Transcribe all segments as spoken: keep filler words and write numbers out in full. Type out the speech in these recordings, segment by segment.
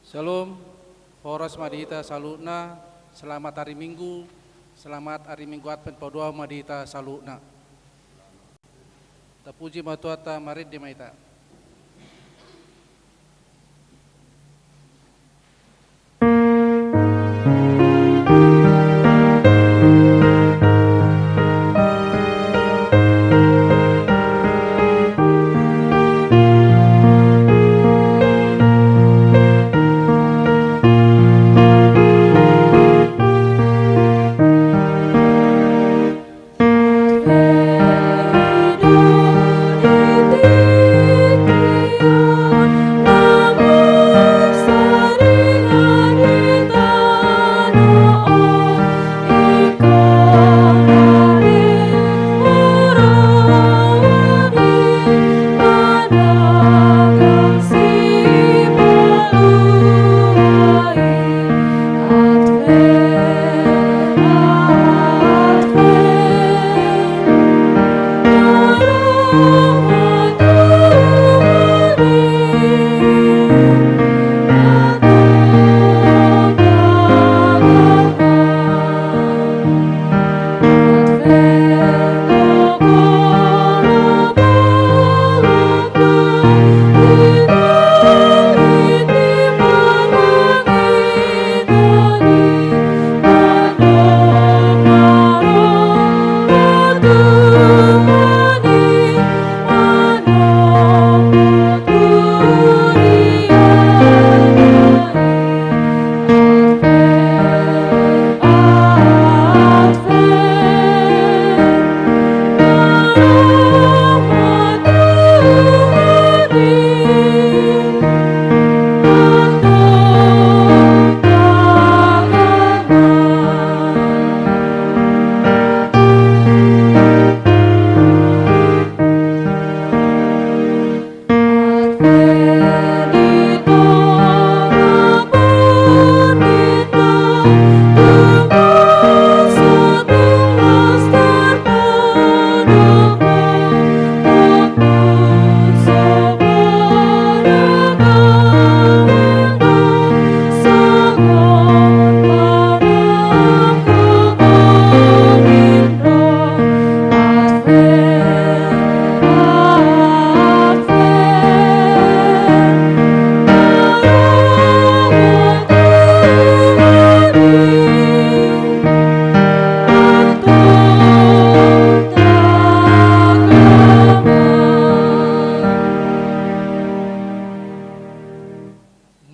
Syalom, horas ma di hita saluhutna, selamat hari Minggu, selamat hari Minggu Advent paduahon ma di hita saluhutna. Tapuji ma Tuhanta, marende ma hita.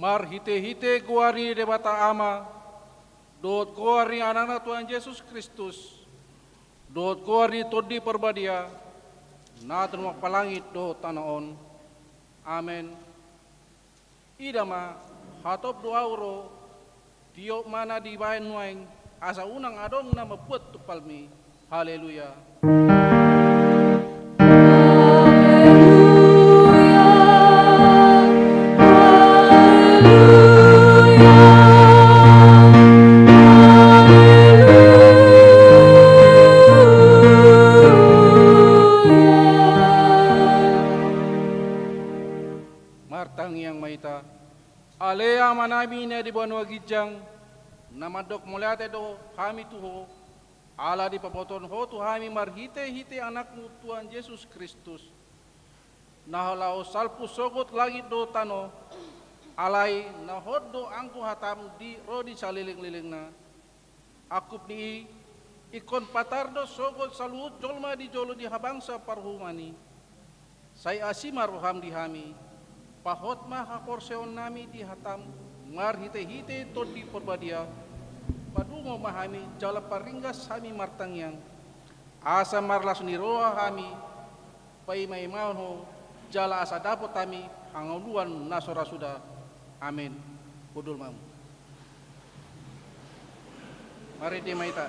Marhitehite goar ni Debata Ama, dohot goar ni Anakna Tuhan Jesus Kristus, dohot goar ni Tondi Parbadia, na tumompa langit dohot tano on. Amen. Ida ma, hatop do ahu ro, tiop ma na dibahen nuaeng, asa unang adong na mambuat tumpalmi. Haleluya. Haleluya, haleluya, haleluya. Martangiang ma hita. Ale Amanami na di banua ginjang, na mandok mauliate do hami tu Ho, ala dipabotohon Ho tu hami marhitehite Anakmu Tuhan Jesus Kristus, na laho salpu sogot langit dohot tano, alai na hot do anggo hataM di ro di salelenglelengna. Angkup ni i, ingkon patar do sogot saluhut jolma di jolo ni habangsa parhuhuman i. Sai asi ma rohaM di hami, pahot ma haporseaonnami di hataM marhitehite Tondi Parbadia, padungo ma hami jala paringgas hami martangiang, asa marlas ni roha hami paimaimahon Ho, jala asa dapot hami hangoluan na so ra suda. Amen. Hundul ma hamu. Marende ma hita.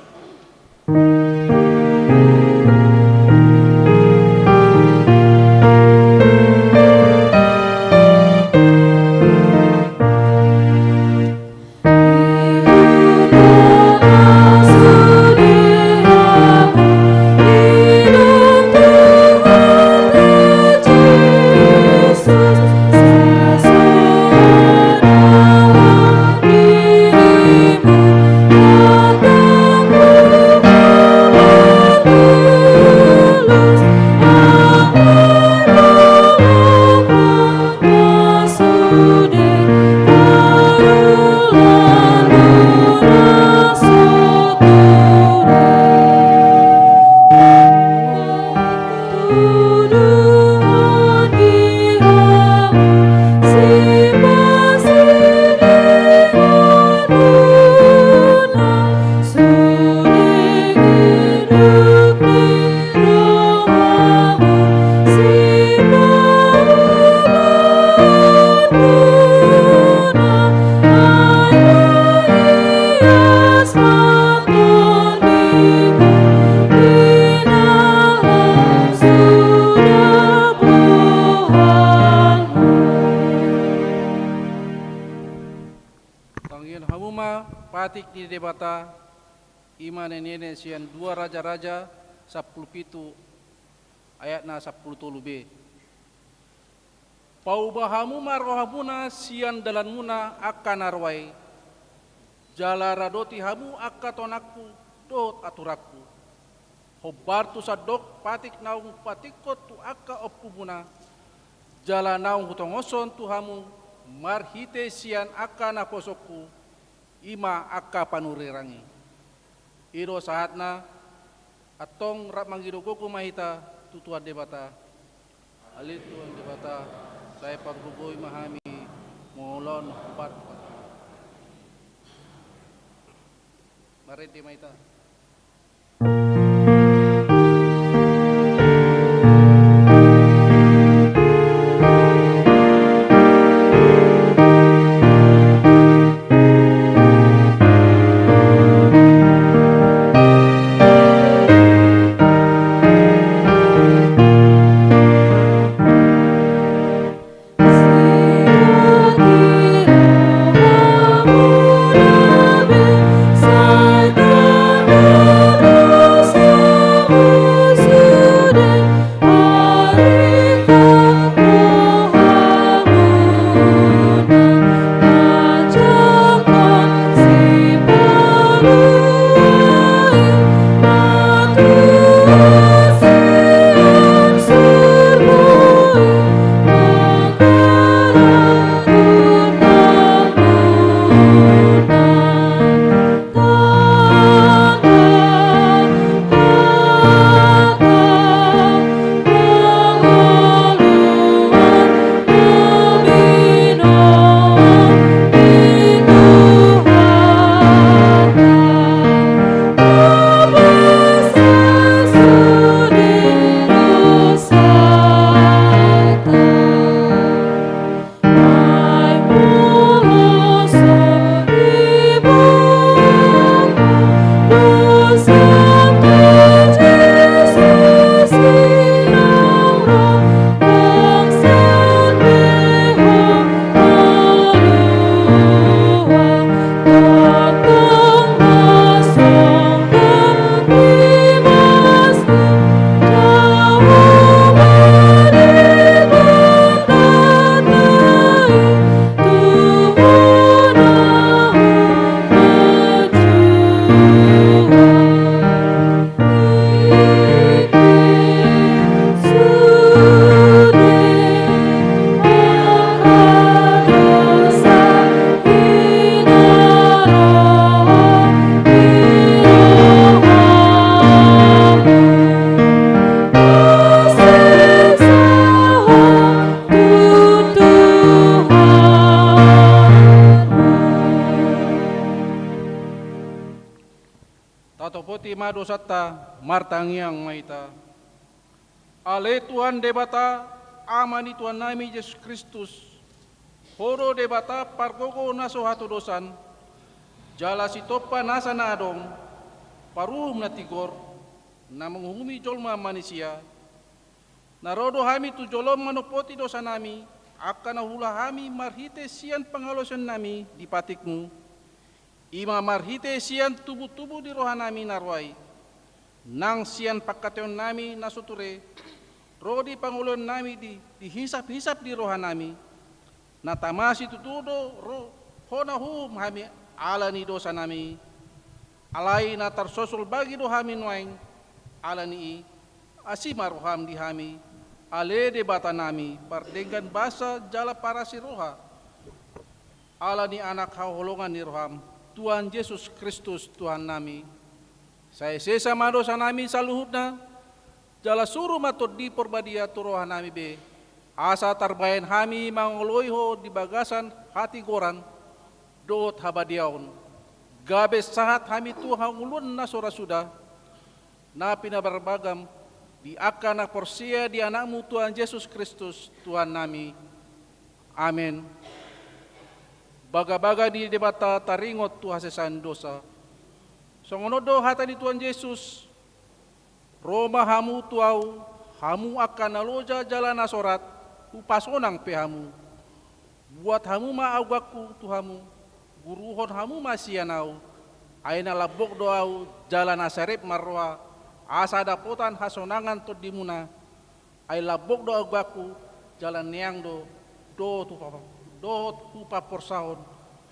Tangianghon hamu ma patik ni Debata, i ma na ninenet sian dua Raja-raja sampulu pitu ayat na sampulu tolu be. Pauba hamu ma rohamuna sian dalanmuna angka na roa i, jala radoti hamu angka tonangku dohot aturanku. Hombar tu sandok patik naung hupatikkon tu angka ompumuna, jala naung hutongoshon tu hamu marhite sian angka naposongku, i ma angka panurirang i. I do sahatna. Antong rap mangido gogo ma hita tu Tuhan Debata. Ale Tuhan Debata, sai pargogoi ma hami mangulahon na hombar. Marende ma hita. ma dosanta, martangiang ma hita. Ale Tuhan Debata, Ama ni Tuhannami Jesus Kristus, Ho do Debata pargogo na so hatodosan, jala sitompa nasa na adong, paruhum na tigor, na manguhumi jolma manisia. Na ro do hami tu jolom manompoti dosanami, angka na huula hami marhite sian pangalaosionnami di patikmu, i ma marhite sian tubutubu ni rohanami na roa i, nang sian pangkataionnami na so ture, ro di pangoloionnami di, di hisaphisap ni rohanami, na tama situtu do ro, Ho na huuhum hami ala ni dosanami, alai na tarsosolbagi do hami nuaeng ala ni i, asi ma roham di hami, ale Debatanami, pardenggan basa jala parasi roha, ala ni Anak haholongan ni roham, Tuhan Jesus Kristus Tuhannami. Sai sesa ma dosanami saluhutna, jala suru ma Tondi Parbadia tu rohanami be, asa tarbahen hami mangoloi Ho di bagasan hatigoran dohot habadiaon, gabe sahat hami tu hangoluan na so ra suda, na pinabarbagam di angka na porsea di Anakmu Tuhan Jesus Kristus Tuhannami. Amen. Bagabaga ni Debata taringot tu hasesaan dosa. Songon on do hata ni Tuhan Jesus: Ro ma hamu tu Ahu, hamu angka na loja jala na sorat, hupasonang pe hamu. Buat hamu ma agoanku tu hamu, guruhon hamu ma sian Ahu, ai na lambok do Ahu jala na serep marroha, asa dapotan hasonangan tondimuna. Ai lambok do agoanku, jala neang do, dohot hupa-, dohot hupaporsahon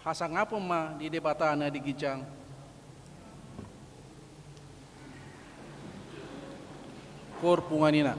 hasangapon ma di Debata na di ginjang. Koor punguan ina.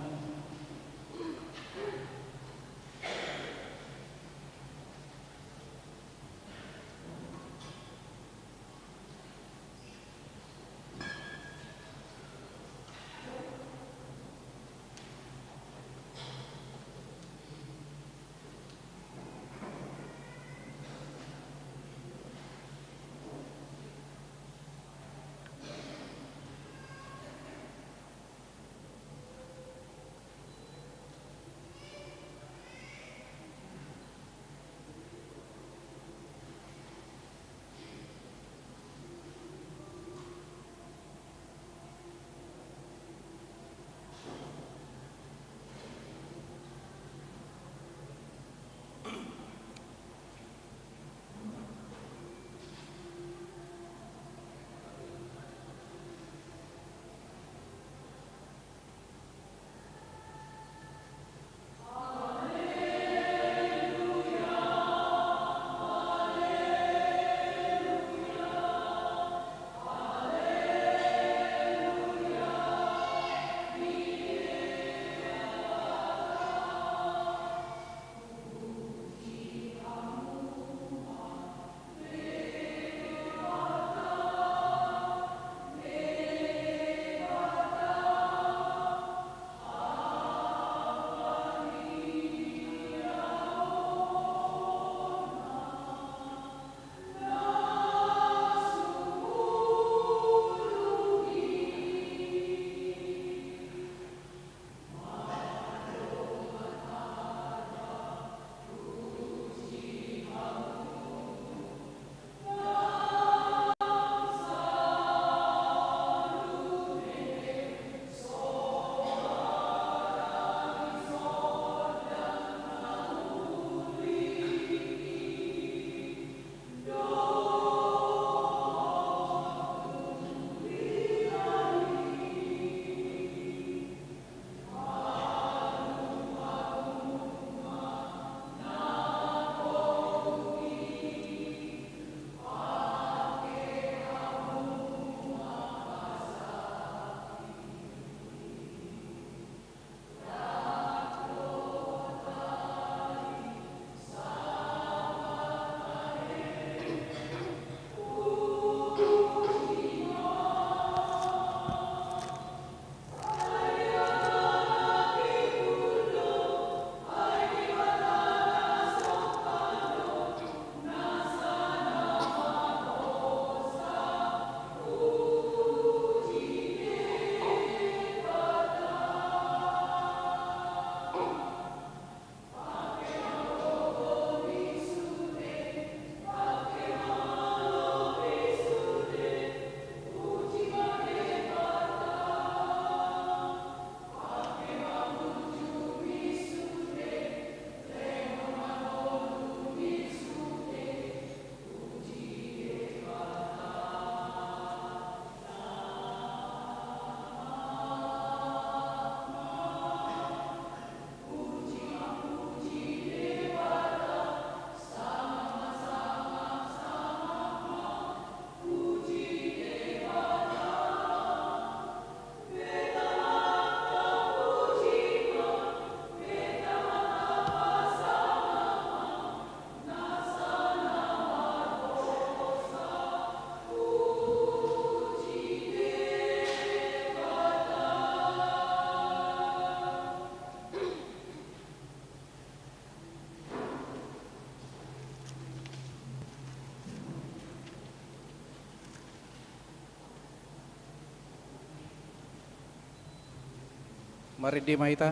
Marende ma hita.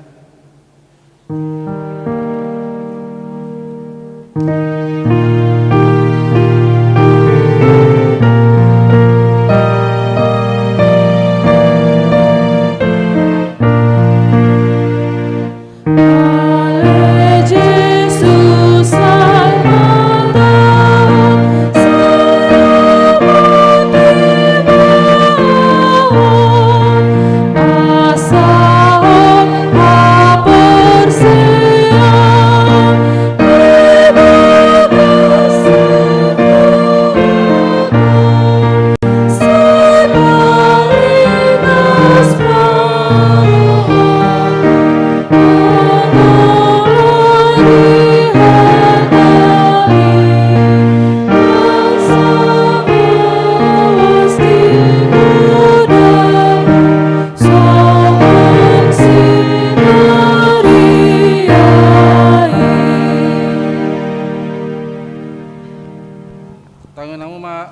Tangiang hamu ma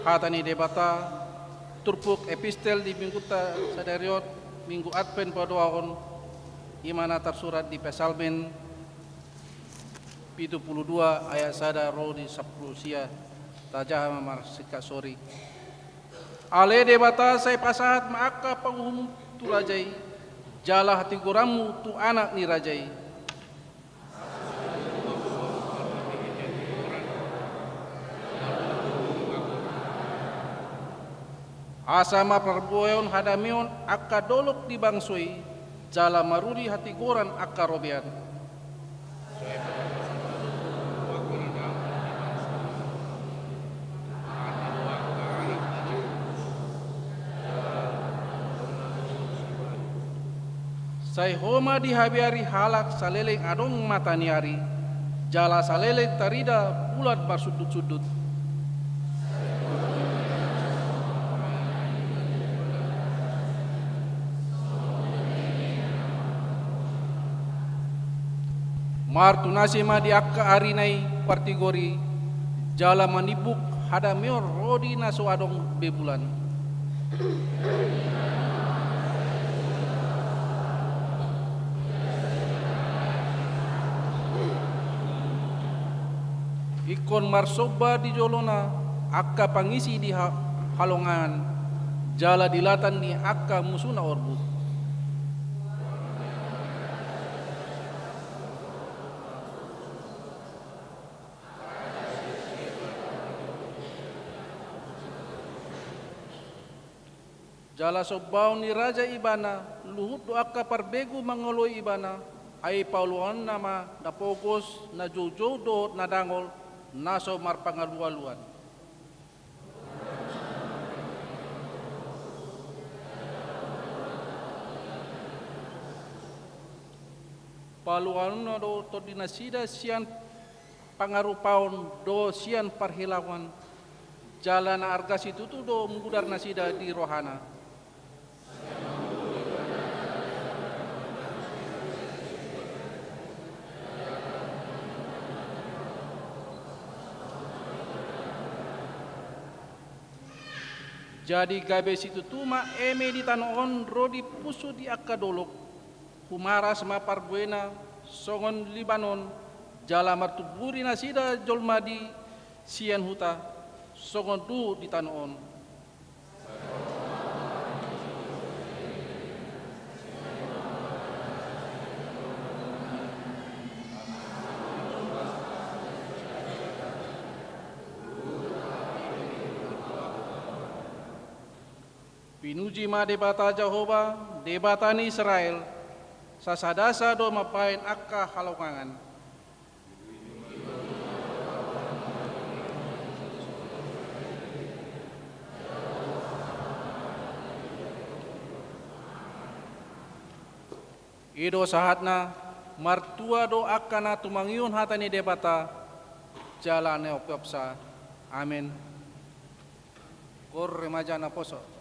hata ni Debata, turpuk epistel di minggunta sadari on, Minggu Advent paduahon, i ma na tarsurat di Psalmen pitu pulu dua ayat sada ro di sampulu sia. Tajaha ma marsingkat sori. Ale Debata, sai pasahat ma angka panguhumum tu raja i, jala hatigoranmu tu anak ni raja i. Asa ma parbuehon hadameon angka dolok di bangso i, jala maruli hatigoran angka robean. Sai Ho ma dihabiari halak saleleng adong mata ni ari, jala saleleng tarida bulan marsundutsundut. Martunas i ma di angka arina i partigor i, jala manimbung hadameon ro di na so adong be bulan. Ingkon marsomba di jolona angka pangisi di ha-, halongangan, jala di latan ni angka musuna orbuk. Jala sombaon ni raja ibana, luhut do angka parbegu mangoloi ibana, ai pauluanna ma na pogos, na joujou dohot na dangol, na so marpangalualuan. Pauluanna do tondinasida sian pangarupaon dohot sian parhelaoan, jala na arga situtu do mudar nasida di rohana. Jadi gabe situtu ma eme di tano on ro di pusu di angka dolok, humaras ma parbuena songon Libanon, jala martumburi nasida jolma di sian huta, songon duhut di tano on. Pinuji ma Debata Jahowa, Debata ni Israel, sasadasa do mambahen angka halongangan. I do sahatna, martua do angka na tumangihon hata ni Debata, jala na eopsa. Amen. Koor remaja naposo.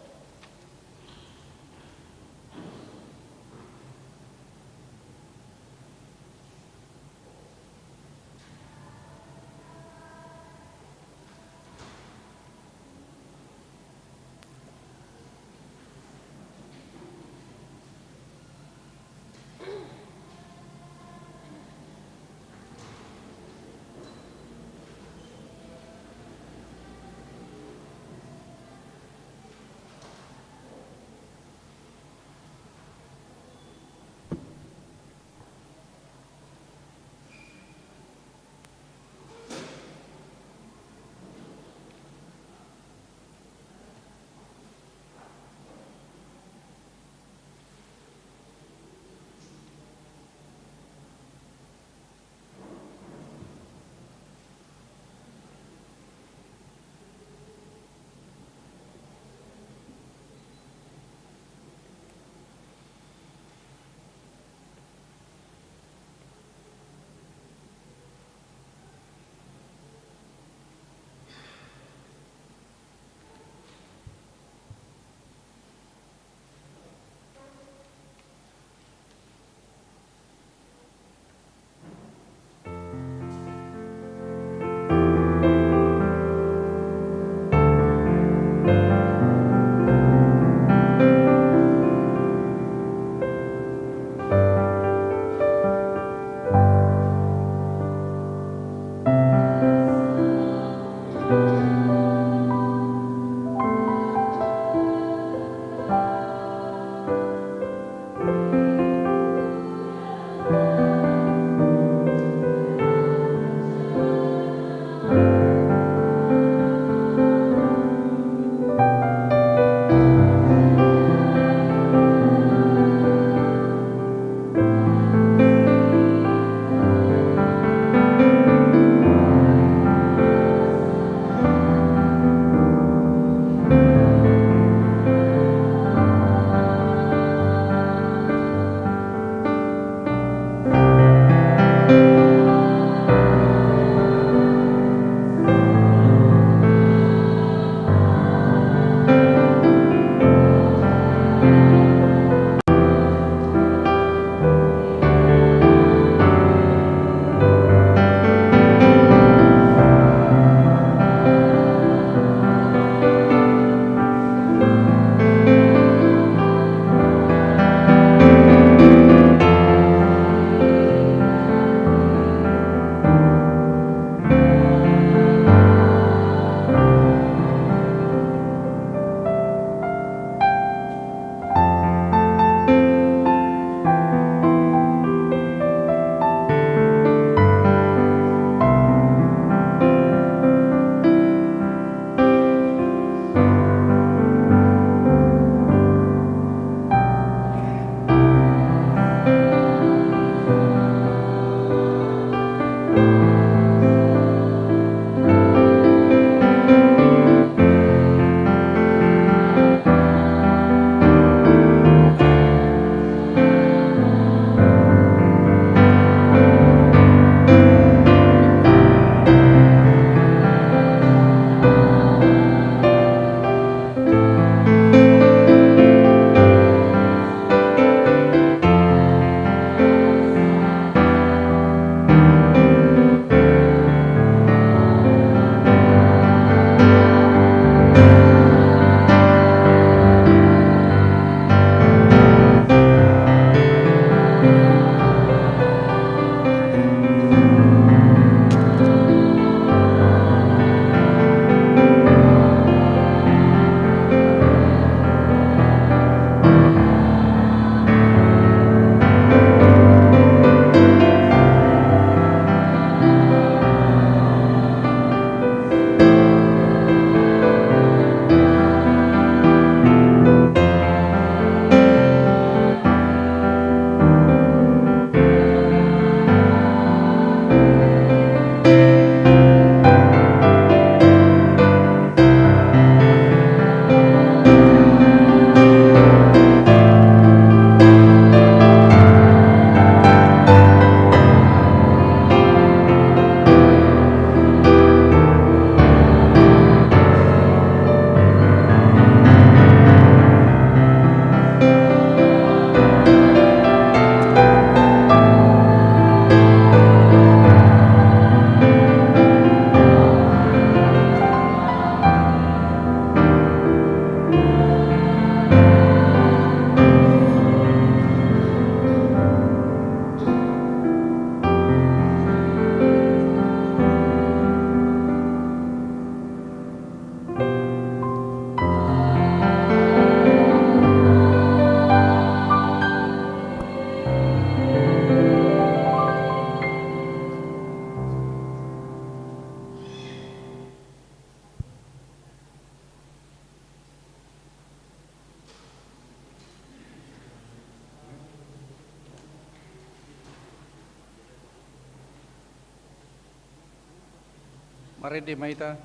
Marende ma hita.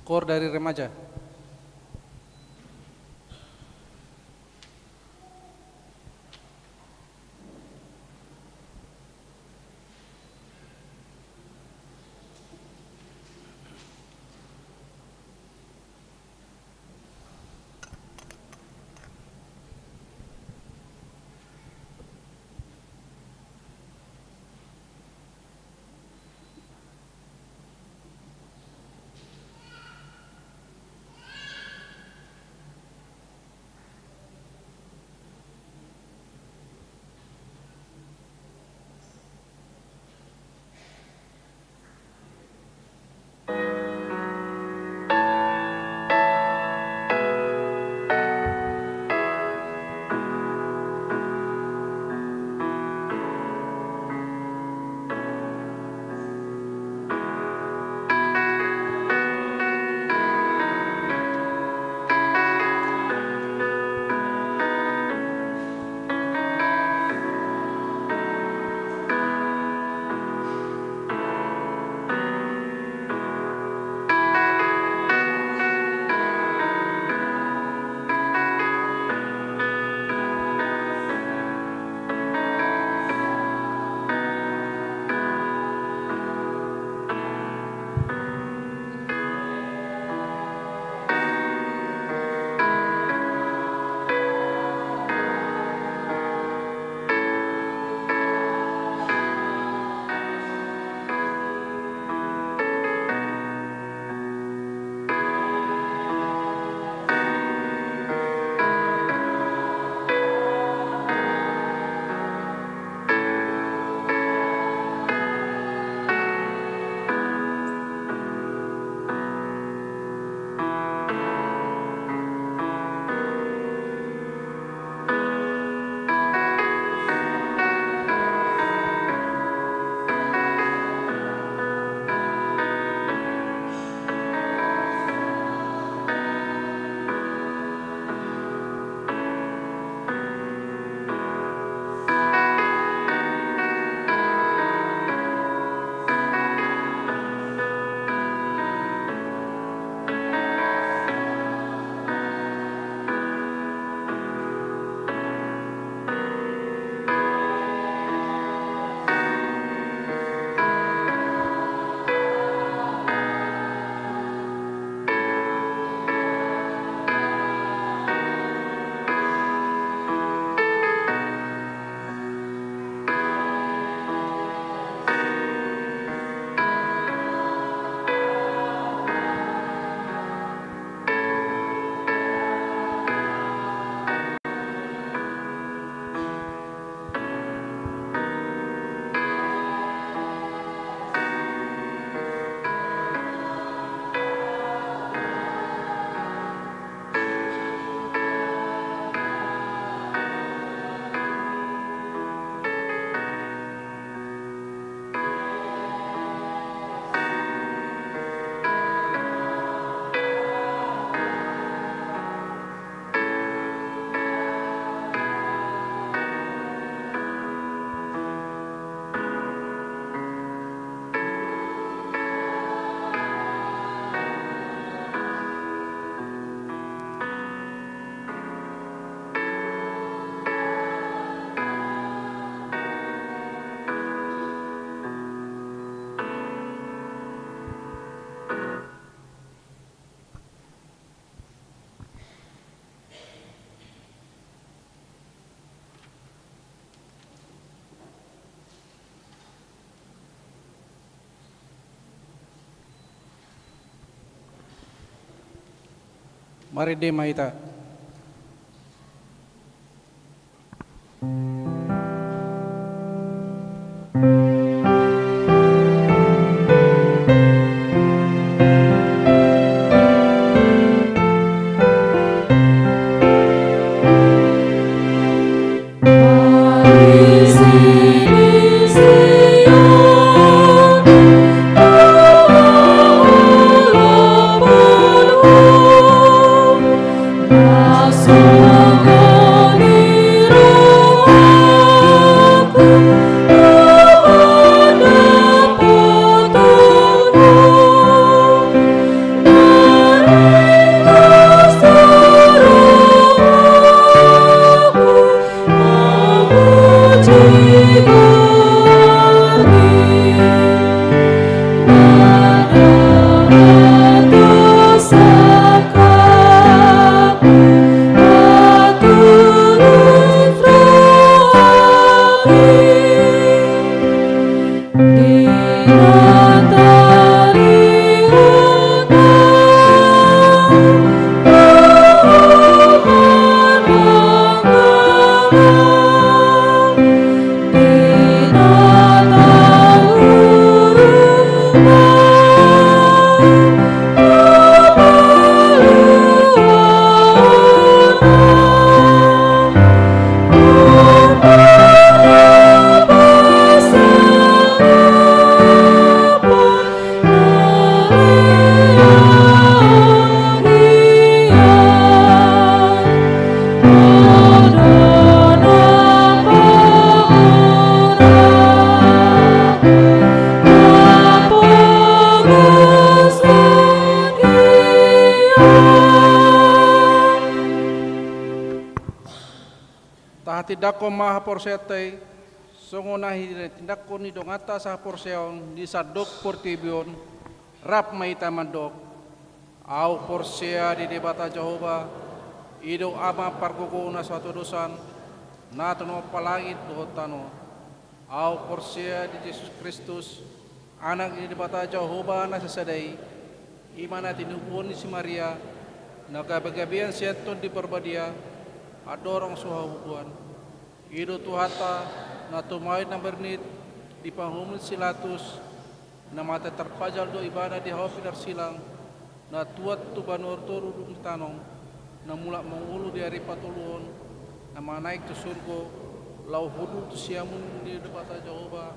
Kor dari remaja. Marende ma hita. Tahatindangkon ma haporseaonta i, songon na hinatindangkon ni donganta sahaporseaon di sandok portibi on. Rap ma hita mandok: Ahu porsea di Debata Jahowa, i do Ama pargogo na so hatodosan, na tinopa langit dohot tano. Ahu porsea di Jesus Kristus, Anak ni Debata Jahowa na sasada i, i ma na tinubuhon ni si Maria, na gabegabean sian Tondi Parbadia, andorang so habubuhan. I do Tuhanta, na tumau na bernit di panguhuman ni si Pilatus, na mate tarpajal do Ibana di hau pinarsilang, na tuat tu banua toru dung ditanom, na mulak mangolu di ari patoluhon, na manaek tu surgo, laho hundul tu siamun ni Debata Jahowa,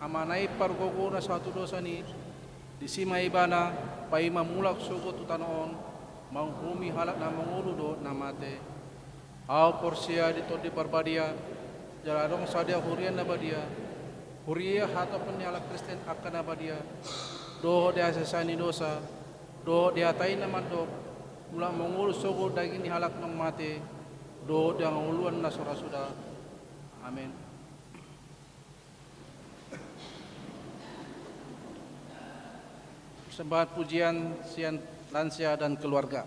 Amana i pargogo na so hatodosan i. Disi ma Ibana paima mulak sogot tu tano on, manguhumi halak na mangolu dohot na mate. Ahu porsea di Tondi Parbadia, jala adong sada huria na badia, huria hatopan ni halak Kristen angka na badia, dohot di hasesaan ni dosa, dohot di hata i na mandok: Mulak mangolu sogot daging ni halak naung mate, dohot di hangoluan na so ra suda. Amen. Persembahan pujian sian lansia dan keluarga.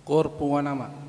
Cor punguan ama.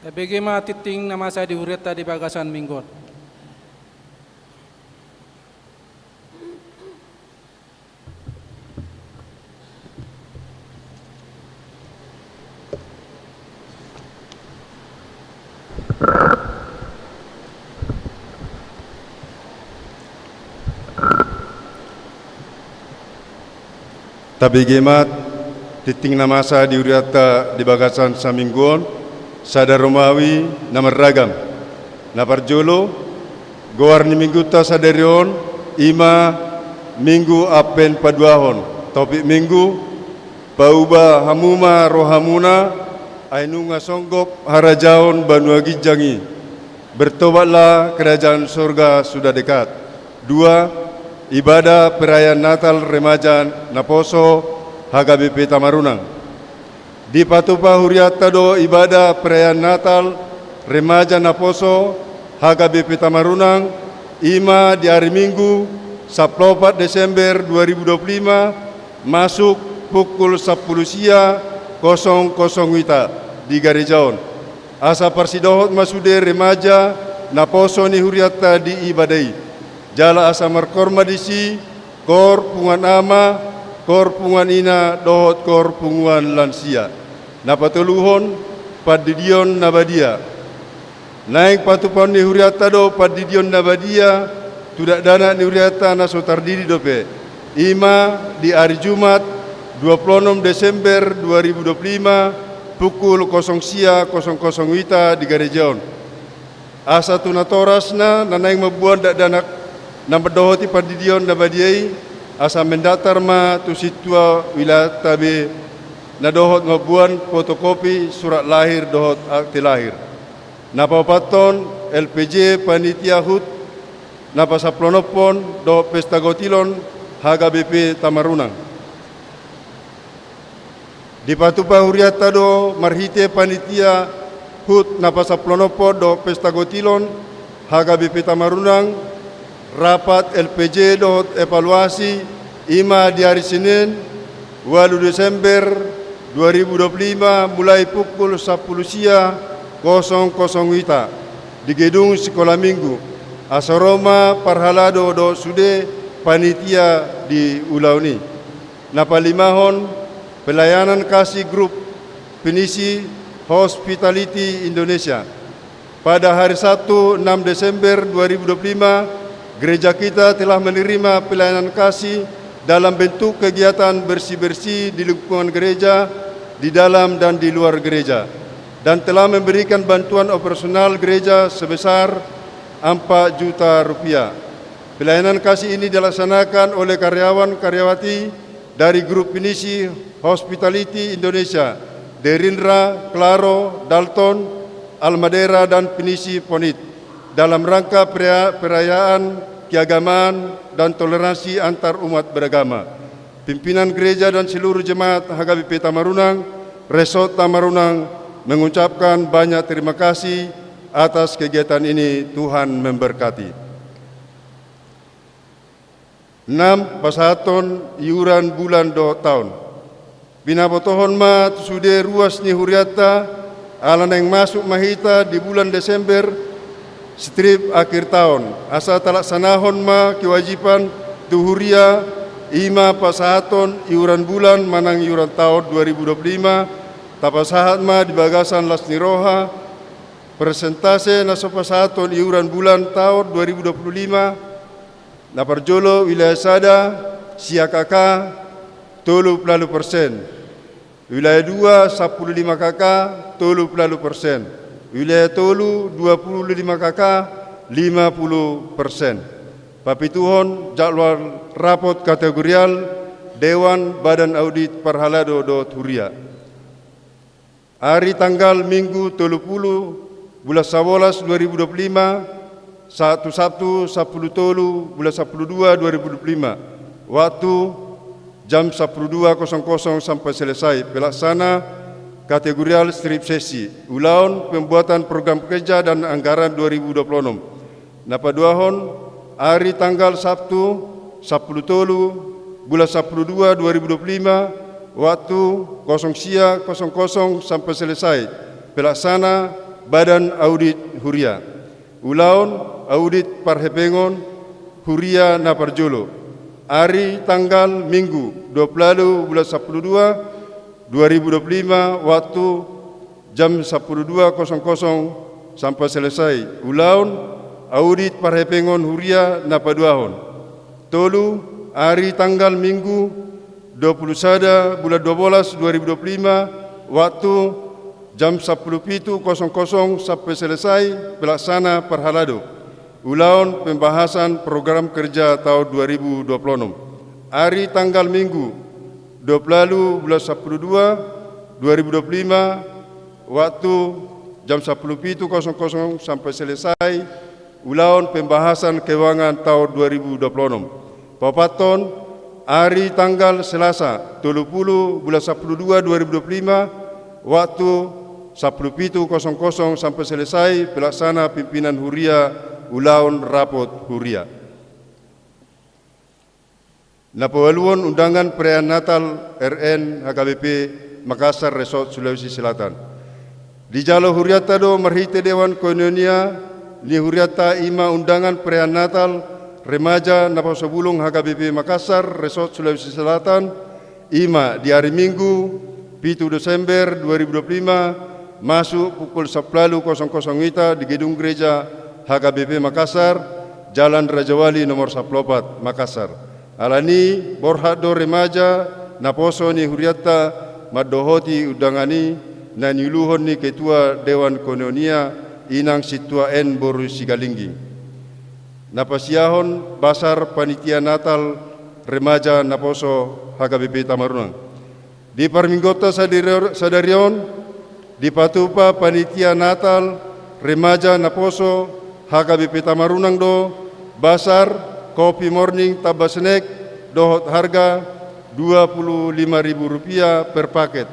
Tabege ma tingting na masa di hurianta di bagasan minggu on. Tabege ma tingting na masa di hurianta di bagasan saminggu on, sada Romawi na marragam. Na parjolo, goar ni minggunta sadari on, i ma Minggu Advent paduahon. Topik minggu: Pauba hamu ma rohamuna, ai nunga songgop harajaon banua ginjang i. Bertobatlah, kerajaan sorga sudah dekat. Dua, ibadah perayaan Natal remaja naposo H K B P Tamarunang. Dipatupa hurianta do ibadah perayaan Natal remaja naposo H K B P Tamarunang, i ma di ari Minggu, sampulu opat Desember dua ribu dua puluh lima, masuk pukul sampulu sia kosong kosong wita di gareja on. Asa parsidohot ma sude remaja naposo ni hurianta di ibadah i. Jala asa markoor ma disi koor punguan ama, koor punguan ina dohot koor punguan lansia. Na patoluhon, pandidion na badia. Naeng patupaon ni hurianta do pandidion na badia tu dakdanak ni hurianta na so tardidi dope, i ma di ari Jumat, dua puluh onom Desember dua ribu dua puluh lima, pukul kosong sia kosong kosong wita di gareja on. Asa tu natorasna na naeng mamboan dakdanak na mandohoti pandidion na badia i, asa mendaftar ma tu sintua wilayata be na dohot mamboan fotokopi surat lahir dohot akte lahir. Na paopathon, L P J panitia hut na pasampulu onomhon dohot pesta gotilon H K B P Tamarunang. Dipatupa hurianta do marhite panitia hut na pasampulu onomhon dohot pesta gotilon H K B P Tamarunang, rapat L P J dohot evaluasi, i ma di ari Senin, ualu Desember dua ribu dua puluh lima, mulai pukul sampulu sia kosong kosong wita di gedung Sikola Minggu. Asa ro ma parhalado dohot sude panitia di ulaon i. Na palimahon, pelayanan kasih grup Pinisi Hospitality Indonesia. Pada hari Sabtu, enam Desember dua ribu dua puluh lima, gereja kita telah menerima pelayanan kasih dalam bentuk kegiatan bersih-bersih di lingkungan gereja, di dalam dan di luar gereja, dan telah memberikan bantuan operasional gereja sebesar empat juta rupiah. Pelayanan kasih ini dilaksanakan oleh karyawan-karyawati dari grup Pinisi Hospitality Indonesia, Derindra, Claro, Dalton, Almadera, dan Pinisi Ponit, dalam rangka peria-, perayaan keagamaan dan toleransi antar umat beragama. Pimpinan gereja dan seluruh jemaat H K B P Tamarunang, Resort Tamarunang, mengucapkan banyak terima kasih atas kegiatan ini. Tuhan memberkati. Enam, pasahathon iuran bulan dohot taon. Pinabotohon ma tu sude ruas ni hurianta, ala naeng masuk ma hita di bulan Desember, strip akhir taon. Asa talaksanahon ma kewajiban tu huria, i ma pasahathon iuran bulan manang iuran taon dua ribu dua puluh lima, tapasahat ma di bagasan las ni roha, persentase na so pasahathon iuran bulan taon dua ribu dua puluh lima, na parjolo wilayah sada, sia K K, tolu pulu ualu persen. Wilayah dua, sampulu lima K K, tolu pulu ualu persen. Wilayah tolu, dua pulu lima K K, lima pulu persen. Papituhon, jadwal rapot kategorial Dewan Badan Audit Parhalado dohot Huria. Ari tanggal Minggu tolu pulu bulan sabolas dua ribu dua puluh lima, saat tu Sabtu sampulu tolu bulan sampulu dua dua ribu dua puluh lima. Waktu jam sampulu dua kosong kosong sampai selesai. Pelaksana kategorial strip sesi. Ulaon pembuatan program kerja dan anggaran dua ribu dua puluh enam. Na paduahon, ari tanggal Sabtu, sampulu tolu bulan sampulu dua dua ribu dua puluh lima, waktu kosong sia kosong kosong sampai selesai. Pelaksana Badan Audit Huria. Ulaon audit parhepengon huria na parjolo. Ari tanggal Minggu, dua pulu ualu bulan sampulu dua dua ribu dua puluh lima, waktu jam sampulu dua kosong kosong sampai selesai. Ulaon audit parhepengon huria na paduahon. Tolu, ari tanggal Minggu, dua puluh sada bulan dua belas dua ribu dua puluh lima, waktu jam sampulu pitu kosong kosong sampe selesai pelaksana parhalado ulaon pembahasan program kerja taon dua ribu dua puluh onom. Ari tanggal Minggu, dua puluh ualu bulan sampulu dua dua ribu dua puluh lima, waktu jam sampulu pitu kosong kosong sampe selesai ulaon pembahasan keuangan taon dua ribu dua puluh onom. Paopathon, ari tanggal Selasa, tolu pulu bulan sampulu dua dua ribu dua puluh lima, waktu sampulu pitu kosong kosong sampe selesai pelaksana pimpinan huria ulaon rapot huria. Na paualuhon, undangan perayaan Natal R N H K B P Makassar Resort Sulawesi Selatan. Dijalo hurianta do marhite Dewan Koinonia ni hurianta, i ma undangan perayaan Natal remaja naposo bulung H K B P Makassar Resort Sulawesi Selatan, i ma di ari Minggu, pitu Desember dua ribu dua puluh lima, masuk pukul sampulu ualu kosong kosong ita di gedung gereja H K B P Makassar, Jalan Rajawali nomor sampulu opat, Makassar. Alani i, borhat do remaja naposo ni hurianta mandohoti undangan i na niuluhon ni Ketua Dewan Koinonia, Inang Sintua N boru Sigalingging. Na pasiahon basar panitia Natal remaja naposo H K B P Tamarunang. Di parmingguonta sadari, sadari on, dipatupa panitia Natal remaja naposo H K B P Tamarunang do basar kopi morning tamba snack dohot harga dua puluh lima ribu rupiah per paket.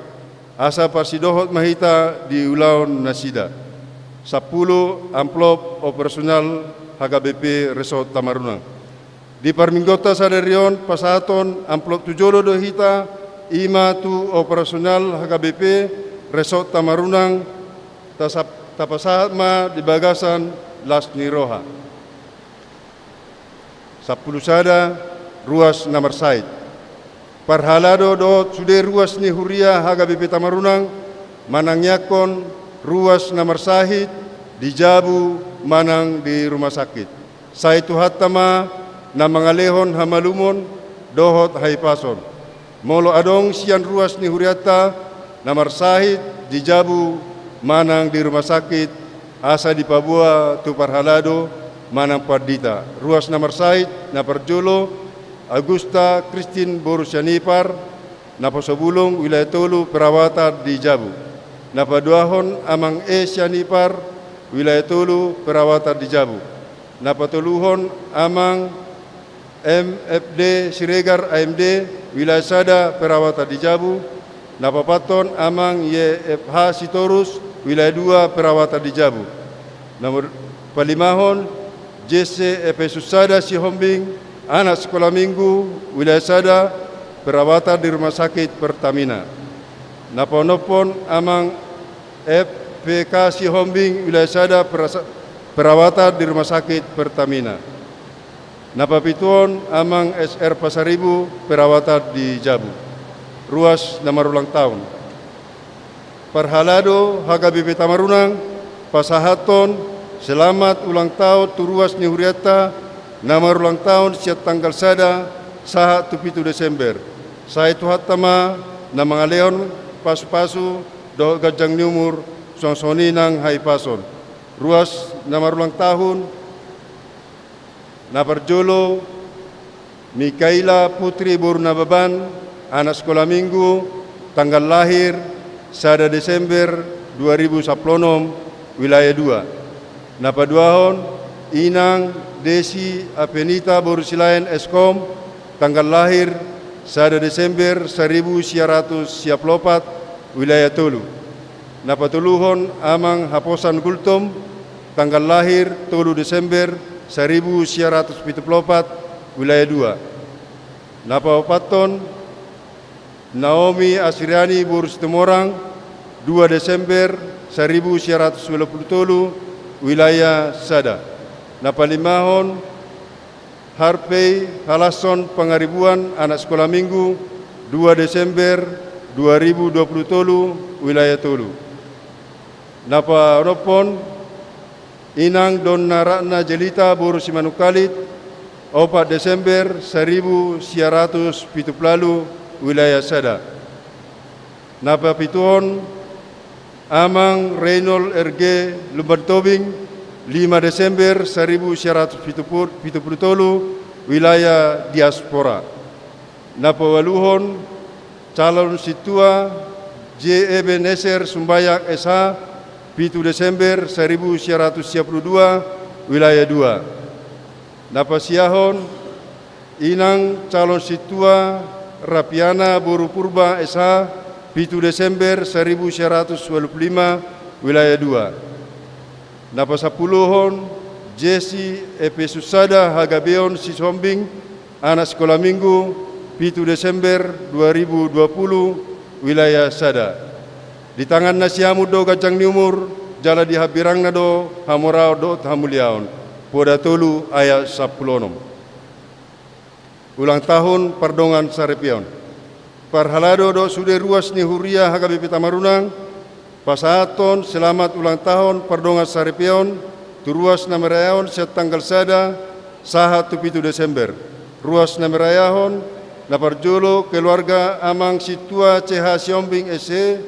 Asa parsidohot ma hita di ulaon nasida. Sampulu amplop operasional H K B P Resort Tamarunang. Di parmingguonta sadari on pasahathon amplop tu jolo do hita, i ma tu operasional H K B P Resort Tamarunang, tasap-, tapasahat ma di bagasan las ni roha. Sampulu sada, ruas na marsahit. Parhalado dohot sude ruas ni huria H K B P Tamarunang manangiangkon ruas na marsahit di jabu manang di rumah sakit. Sai Tuhanta ma na mangalehon hamalumon dohot hahipason. Molo adong sian ruas ni hurianta na marsahit di jabu manang di rumah sakit, asa dipaboa tu parhalado manang pandita. Ruas na marsahit, na parjolo, Agusta Kristin boru Sianipar, naposo bulung, wilayah tolu, perawatan di jabu. Na paduahon, Amang E Sianipar, wilayah tolu, perawatan di jabu. Na patoluhon, Amang M F D Siregar, A M D, wilayah sada, perawatan di jabu. Na paopathon, Amang Y F H Sitorus, wilayah dua, perawatan di jabu. Na palimahon, Jesse Efesus sada Sihombing, anak sekolah minggu, wilayah sada, perawatan di rumah sakit Pertamina. Na paonomhon, Amang F P K Sihombing, wilayah sada, perasa-, perawatan di rumah sakit Pertamina. Na papituhon, Amang S R Pasaribu, perawatan di jabu. Ruas na marulang tahun. Parhalado H K B P Tamarunang pasahathon selamat ulang tahun tu ruas ni hurianta na marulang tahun sian tanggal sada sahat tu pitu Desember. Sai Tuhanta ma na mangalehon pasupasu dohot ganjang ni umur, suang songon i nang hahipason. Ruas na marulang tahun, na parjolo, Mikaila Putri boru Nababan, anak sekolah minggu, tanggal lahir sada Desember dua ribu sampulu onom, wilayah dua. Na paduahon, Inang Desi Apenita boru Silaen, S Kom, tanggal lahir sada Desember saribu sia ratus sia pulu opat, wilayah tolu. Na patoluhon, Amang Haposan Gultom, tanggal lahir tolu Desember saribu sia ratus pitu pulu opat, wilayah dua. Na paopathon, Naomi Asriani boru Situmorang, dua Desember saribu sia ratus ualu pulu tolu, wilayah sada. Na palimahon, Harvey Halasson Pangaribuan, anak sekolah minggu, dua Desember dua ribu dua pulu tolu, wilayah tolu. Na paonomhon, Inang Donna Ratna Jelita boru Simanungkalit, opat Desember saribu sia ratus pitu pulu ualu, wilayah sada. Na papituhon, Amang Reynold R G Lumban Tobing, lima Desember saribu sia ratus pitu pulu, pitu pulu tolu, wilayah diaspora. Na paualuhon, calon sintua J Ebenezer Sumbayang S H, pitu Desember saribu sia ratus sia pulu dua, wilayah dua. Na pasiahon, Inang calon sintua Rapiana boru Purba S H, pitu Desember saribu sia ratus ualu pulu lima, wilayah dua. Na pasampuluhon, Jesi Epesus sada Hagabeon Sihombing, anak sikola minggu, pitu Desember dua ribu dua pulu, wilayah sada. Di tangan na siamun do ganjang ni umur, jala di hambirangna do hamoraon dohot hamuliaon. Poda tolu ayat sampulu onom. Ulang tahun pardongan saripeon. Parhalado dohot sude ruas ni huria H K B P Tamarunang, pasahathon selamat ulang tahun pardongan saripeon tu ruas na marayahon sian tanggal sada sahat tu pitu Desember. Ruas na marayahon, na parjolo keluarga Amang Sintua C H Sihombing S H,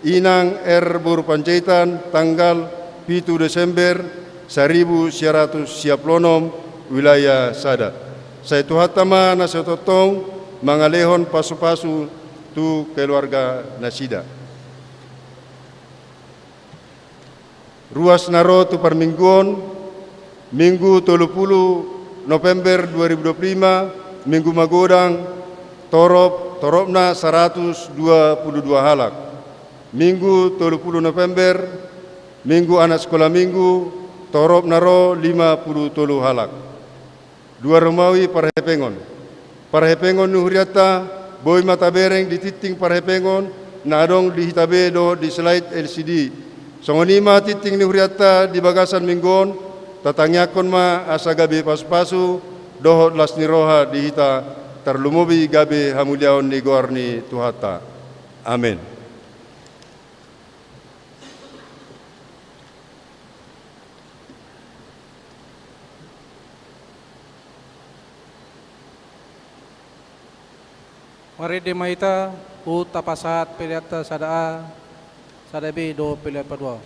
Inang R boru Panjaitan, tanggal pitu Desember saribu sia ratus sia pulu onom, wilayah sada. Sai Tuhanta ma na sai tongtong mangalehon pasupasu tu keluarga nasida. Ruas na ro tu parmingguon, Minggu tolu pulu November dua ribu dua pulu lima, Minggu magodang, torop, toropna saratus dua pulu dua halak. Minggu tolu pulu November, Minggu anak sikola minggu, torop na ro lima pulu tolu halak. Dua rumawi parhepengon. Parhepengon ni hurianta, boi ma tabereng di tingting parhepengon na adong di hita be dohot di slide L C D. Songon i ma tingting ni hurianta di bagasan minggu on, tatangiangkon ma asa gabe pasupasu dohot las ni roha di hita, tarlumobi gabe hamuliaon ni goar ni Tuhanta. Amen. Marende ma hita, huhut tapasahat peleanta sada A, sada B dohot pelean padua.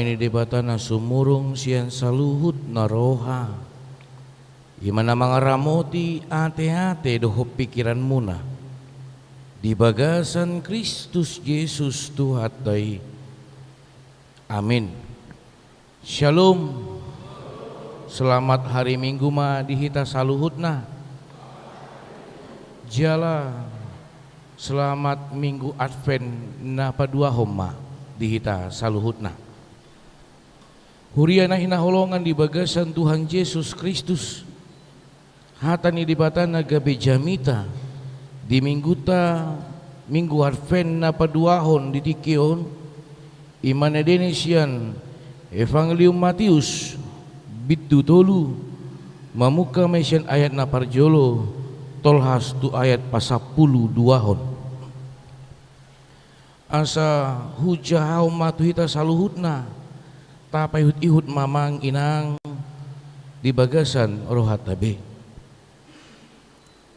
ni Debata na sumurung sian saluhut na roha, i ma na mangaramoti ateate dohot pingkiranmuna di bagasan Kristus Jesus Tuhanta i. Amin. Shalom. Selamat hari Minggu ma di hita saluhutna. Jala selamat Minggu Advent na paduahon ma di hita saluhutna. Huria na hinaholongan di bagasan Tuhan Jesus Kristus, hata ni Debata na gabe jamita di minggunta, Minggu Advent na paduahon di tingki on, i ma na didok sian Evangelium Mateus, bindu tolu, mamungka ma i sian ayat na parjolo tolhas tu ayat pasampuluduahon. Asa hujahahon ma tu hita saluhutna, tapaihutihut ma amang inang di bagasan rohanta be.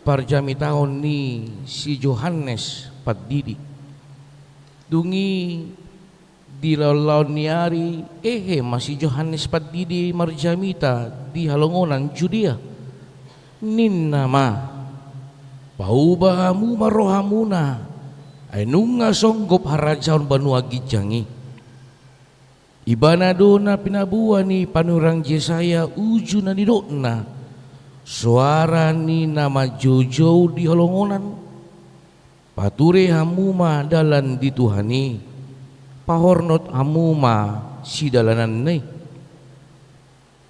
Parjamitaon ni si Johannes Pandidi. Dung i di laonlaon ni ari, hehe ma si Johannes Pandidi marjamita di halongonan Judea. Ninna ma: Pauba hamu ma rohamuna, ai nunga songgop harajaon banua ginjang i. Ibana do na pinaboa ni panurirang Jesaya uju na nidokna: Soara ni na manjoujou di halongonan: Pature hamu ma dalan di Tuhan i, pahornot hamu ma sidalananna i.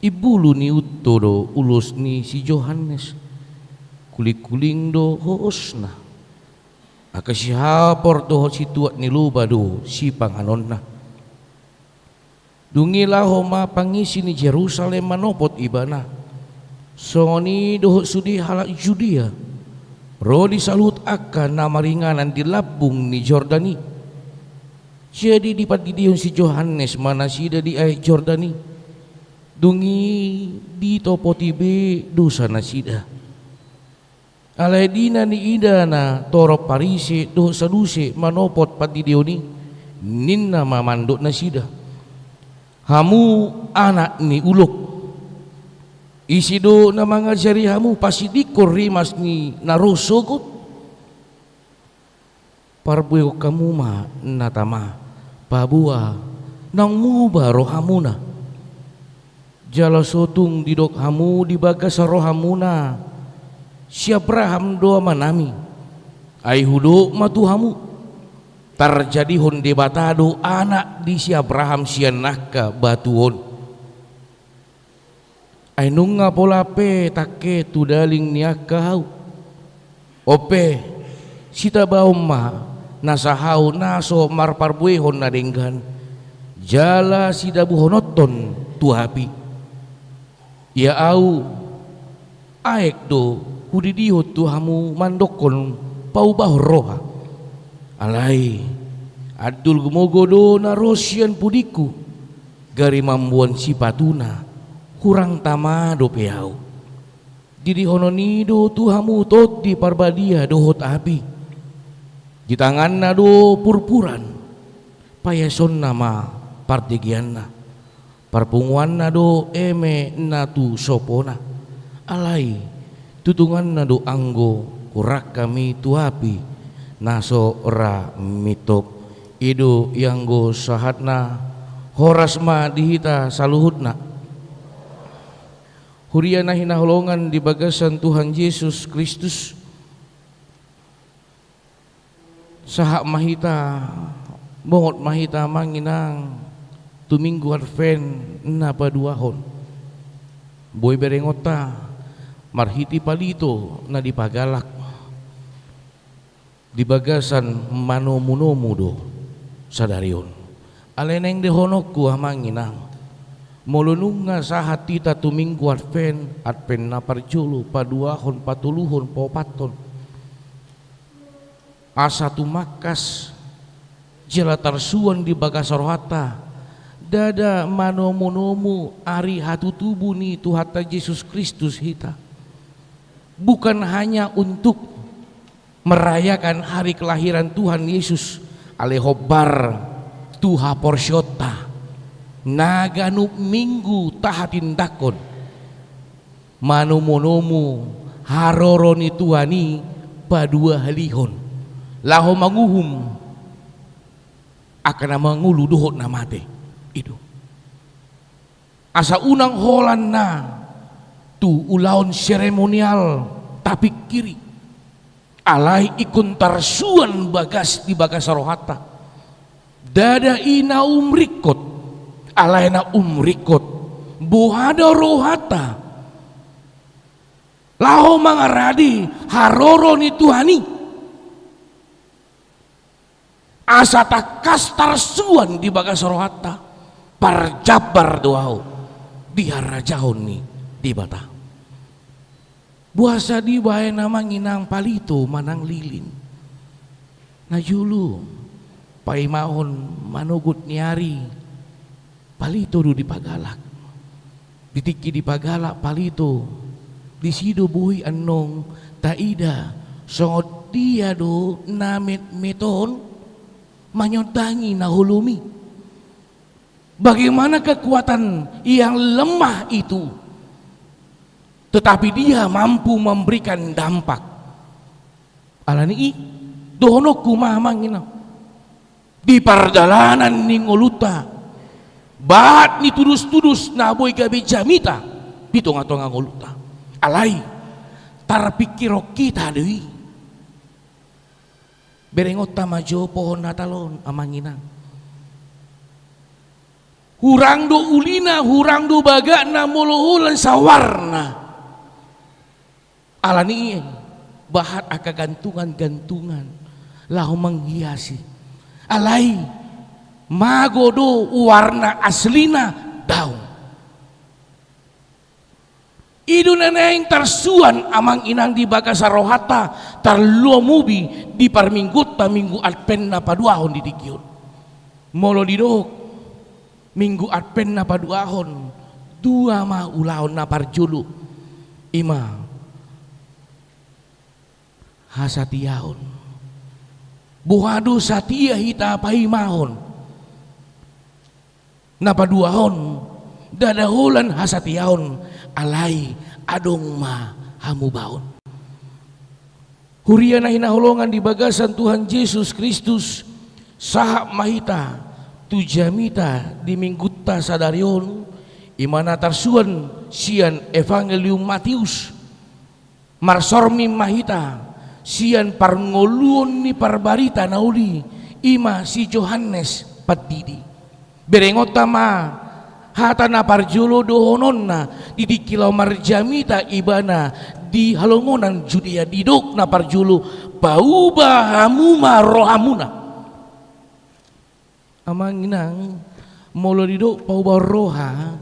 Imbulu ni unto do ulos ni si Johannes, kulingkuling do hohosna. Angka sihapor dohot situak ni loba do sipanganonna. Dung i laho ma pangisi ni Jerusalem manopot ibana, songon i dohot sude halak Judea, ro di saluhut angka na maringanan di lambung ni Jordan i. Jadi dipandidihon si Johannes ma nasida di aek Jordan i. Dung i ditopoti be dosa nasida. Alai di na niida na torop Parise dohot Saduse manopot pandidion i, ninna ma mandok nasida: Hamu anak ni ulok! Ise do na mangajari hamu pasindingkon rimas ni na ro sogot? Parbuehon hamu ma na tama, paboa naung muba rohamuna. Jala so tung didok hamu di bagasan rohamuna: Si Abraham do amanami. Ai hudok ma tu hamu: Tarjadihon Debata do anak di si Abraham sian angka batu on. Ai nunga pola pe tangke tudaling ni angka hau. On pe, sitabaon ma nasa hau na so marparbuehon na denggan, jala sidabuhononhon tu api. Ia ahu, aek do hudidihon tu hamu mandokkon paubahon roha. Alai andul gumogo do na ro sian pudingku, gari mamboan sipatuna, hurang tama dope ahu. Didihonon i do tu hamu Tondi Parbadia dohot api. Di tanganna do purpuran, paiasonna ma pardegeanna. Parpunguanna do eme na tu sopona. Alai tutunganna do anggo hurang hami tu api na so ra mintop. I do ianggo sahatna. Horas ma di hita saluhutna. Huria na hinaholongan di bagasan Tuhan Jesus Kristus, sahat ma hita, bongot ma hita amang inang tu Minggu Advent na paduahon. Boi berengonta marhite palito na dipagalak di bagasan manomunomu do sadari on. Alai naeng dohononku amang inang, molo nunga sahat hita tu Minggu Advent, Advent na parjolo, paduahon, patoluhon, paopathon, asa tumangkas jala tarsuan di bagasan rohanta, ndada manomunomu ari hatutubu ni Tuhanta Jesus Kristus hita. Bukan hanya untuk merayakan hari kelahiran Tuhan Yesus, alai hombar tu haporseaonta. Na ganup minggu tahatindangkon manomunomu haroro ni Tuhan i paduahalihon, laho manguhum angka na mangolu dohot na mate. I do. Asa unang holan na tu ulaon seremonial tapingkiri, alai ingkon tarsuan bagas di bagas rohanta. Ndada i na umringkot, alai na umringkot boha do rohanta laho mangarade haroro ni Tuhan i. Asa tangkas tarsuan di bagas rohanta, parjambar do ahu di harajaon ni Debata. Boasa dibaen amang inang palito manang lilin? Na jolo paimahon manogot ni ari, palito do dipagalak. Di tingki dipagalak palito, disi do boi annon taida songon dia do na metmet on manyondangi na holom i. Bagaimana kekuatan yang lemah itu, tetapi dia mampu memberikan dampak. Alani i, dohononku ma amang inang, di pardalanan ni ngolunta, bahat ni tudostudos na boi gabe jamita di tongatonga ngolunta. Alai tarpingkirhon hita do i. Berengonta ma jo pohon Natal on amang inang. Hurang do ulina, hurang do bagakna molo holan sawarna. Alani i bahat angka gantungan-gantungan laho manghiasi. Alai mago do warna aslina? Daong. I do na naeng tarsuan amang inang di bagasan rohanta, tarlumobi di parminggunta Minggu Advent na paduahon di tingki on. Molo didok Minggu Advent na paduahon, dua ma ulaon. Na parjolo, i ma hasatiaon. Boha do satia hita paimahon? Na paduahon, ndada holan hasatiaon, alai adong ma hamubaon. Huria na hinaholongan di bagasan Tuhan Jesus Kristus, sahat ma hita tu jamita di minggunta sadari on, i ma na tarsuan sian Evangelium Mateus. Marsormin ma hita sian parngoluon ni parbarita na uli, i ma si Johannes Pandidi. Berengonta ma hata na parjolo dohononna di tingki laho marjamita ibana di halongonan Judea. Didok na parjolo, pauba hamu ma rohamuna. Amang inang, molo didok pauba roha,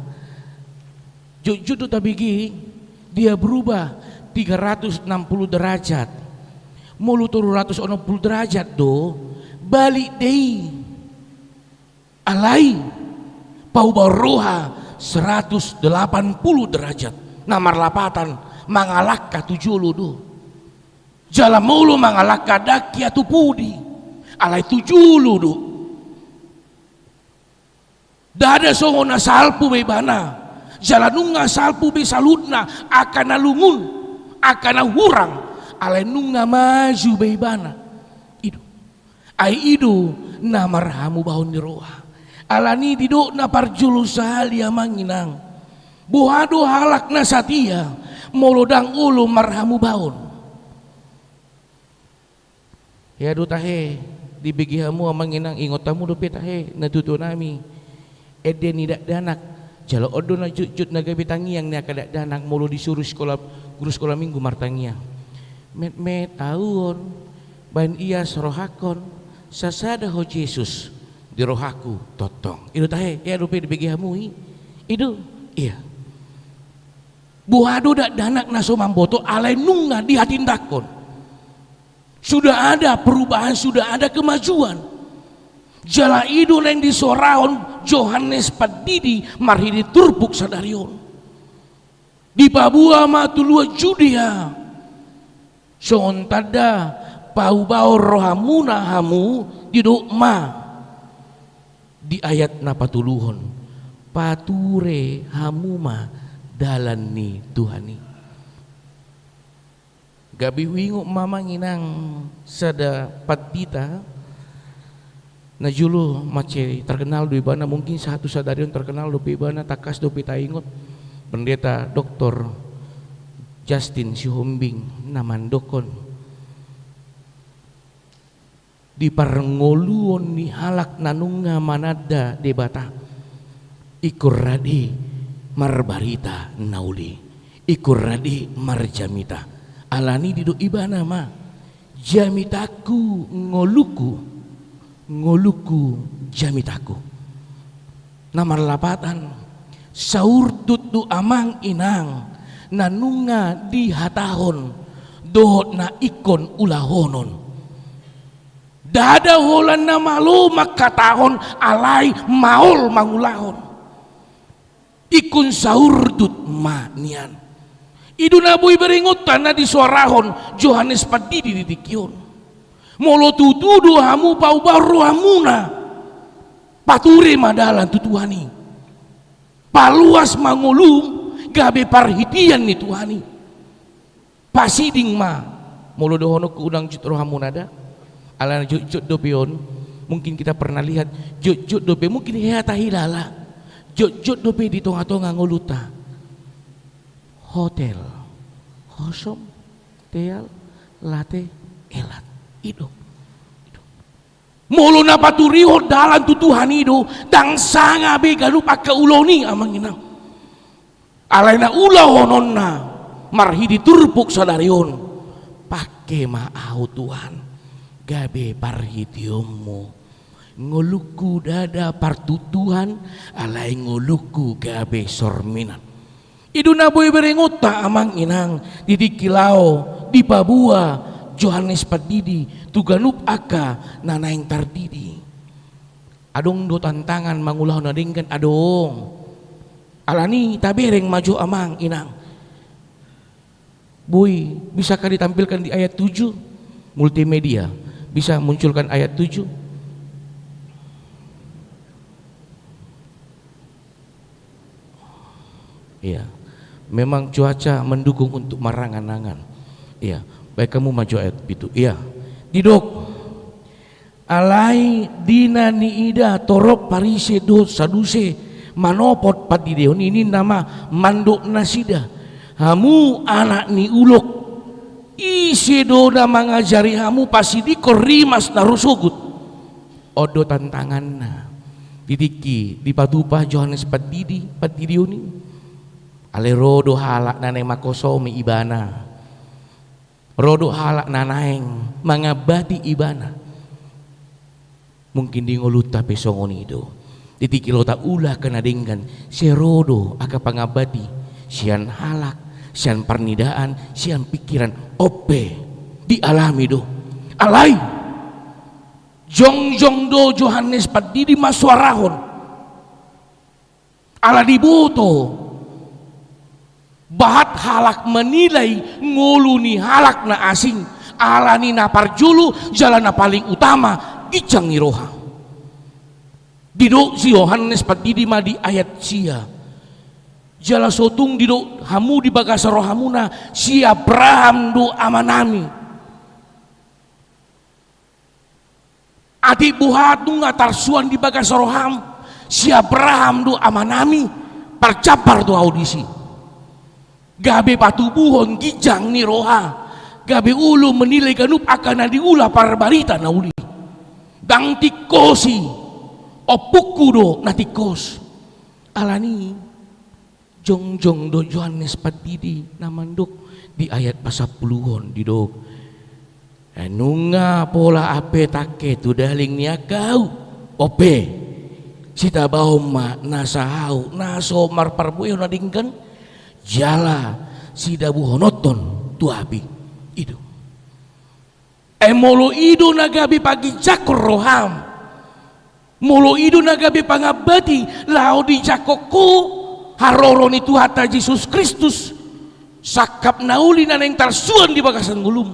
jotjot do tabege dia berubah tiga ratus enam puluh derajat. Molo tolu ratus onom puluh derajat do, balik do i. Alai pauba roha seratus delapan puluh derajat, na marlapatan mangalangka tu jolo do. Jala molo mangalangka ndang hea tu pudi, alai tu jolo do. Ndada songon na salpu be ibana, jala nunga salpu be saluhutna, angka na lungun, angka na hurang, alai nunga maju be ibana. I do. Ai i do na marhamubaon ni roha. Alani i didok na parjolo sahali amang inang, boha do halak na satia molo ndang olo marhamubaon? Hea do tahe dibege hamu amang inang, ingot hamu dope tahe na tuatua nami, ende ni dakdanak. Jala on do na jotjot na gabe tangiang ni angka dakdanak molo disuru sikola, guru sikola minggu martangiang. Metmet ahu on, baen ias rohangkon, sasada Ho Jesus di rohangku tongtong. I do tahe, hea dope dibege hamu i? I do. Ia. Boha do dakdanak na so mamboto, alai nunga dihatindangkon. Sudah ada perubahan, sudah ada kemajuan. Jala i do naeng disorahon Johannes Pandidi marhite turpuk sadari on. Dipaboa ma tu luat Judea songon tanda paubahon rohamuna hamu, didok ma di ayat na patoluhon, Pature hamu ma dalan ni Tuhan i. Gabe huingot ma amang inang sada pandita, na jolo mansai terkenal do ibana, mungkin sahat tu sadari on terkenal dope ibana, tangkas dope taingot, Pendeta Doktor Justin Sihombing, na mandokkon, di parngoluon ni halak na nunga mananda Debata, ingkon rade marbarita na uli, ingkon rade marjamita. Alani i didok ibana ma, jamitangku ngolungku, ngolungku jamitangku. Na marlapatan, saurdut do amang inang na nunga dihatahon dohot na ingkon ulahonon. Ndada holan na malo mangkatahon, alai maol mangulahon. Ingkon saurdut ma nian. I do na boi berengonta na disoarahon Johannes Pandidi di tingki on. Molo tutu do hamu paubahon rohamuna, pature ma dalan tu Tuhan i. Paluas ma ngolum gabe parhitean ni Tuhan i. Pasiding ma. Molo dohononku unang jut rohamuna da. Alana jotjot dope on. Mungkin kita pernah lihat, jotjot dope, mungkin hea tahilala. Jotjot dope di tongatonga ngolunta. Hotel, hosom, teal, late, elat. I do. I do. Molo na paturihon dalan tu Tuhan i do, ndang sanga be ganup angka ulaon i amang inang. Alai na ulahononna marhite turpuk sadari on. Pangke ma ahu Tuhan, gabe parhiteonmu. Ngolungku ndada partutuhan, alai ngolungku gabe sorminan. I do na boi berengonta amang inang, di tingki laho dipaboa Johannes Pandidi tu ganup angka na naeng tardidi. Adong do tantangan mangulahon na denggan, adong. Alani i tabereng ma jo amang inang. Boi, bisakah ditampilkan di ayat tujuh? Multimedia, bisa munculkan ayat tujuh? Iya. Memang cuaca mendukung untuk marangan-angan. Iya. Baik, kamu maju ayat pitu. Iya. Didok. Alai di na niida torop Parise dohot Saduse manopot pandidion i, ninna ma mandok nasida, hamu anak ni ulok, ise do na mangajari hamu pasidingkon rimas na ro sogot? On do tantanganna. Di tingki dipatupa Johannes Pandidi, pandidion i. Alai ro do halak na naeng mangkosomi ibana. Ro do halak na naeng mangambati ibana. Mungkin di ngolunta pe songon i do. Di tingki laho taula angka na denggan, sai ro do angka pangambati, sian halak, sian parnidaan, sian pingkiran, on pe dialami do. Alai jongjong do Johannes Pandidi mansoarahon. Ala diboto, bahat halak menilai ngolu ni halak na asing, alani na parjolo jala na paling utama, ginjang ni roha. Didok si Johannes Pandidi ma di ayat sia. Jala so tung didok hamu di bagasan rohamuna, si Abraham do amanami. Atik boha nunga tarsuan di bagasan roham, si Abraham do amanami, parjambar do ahu disi. Gabe patubuhon ginjang ni roha, gabe olo menilai ganup angka na diula parbarita na uli. Ndang tingkos i, ompungku do na tingkos. Alani i, jongjong do Johannes Pandidi na mandok di ayat pasampuluhon, didok, "Ai nunga pola ampe tangke tu daling ni angka ahu, on pe, sitabaon ma nasa ahu na so marparbuehon na denggan, jala sidabuhononhon tu api." I do. Ai molo i do na gabe paginjangkon roham, molo i do na gabe pangambati laho dijangkon ho haroro ni Tuhanta Jesus Kristus, sangkap na uli na naeng tarsuan di bagasan ngolum,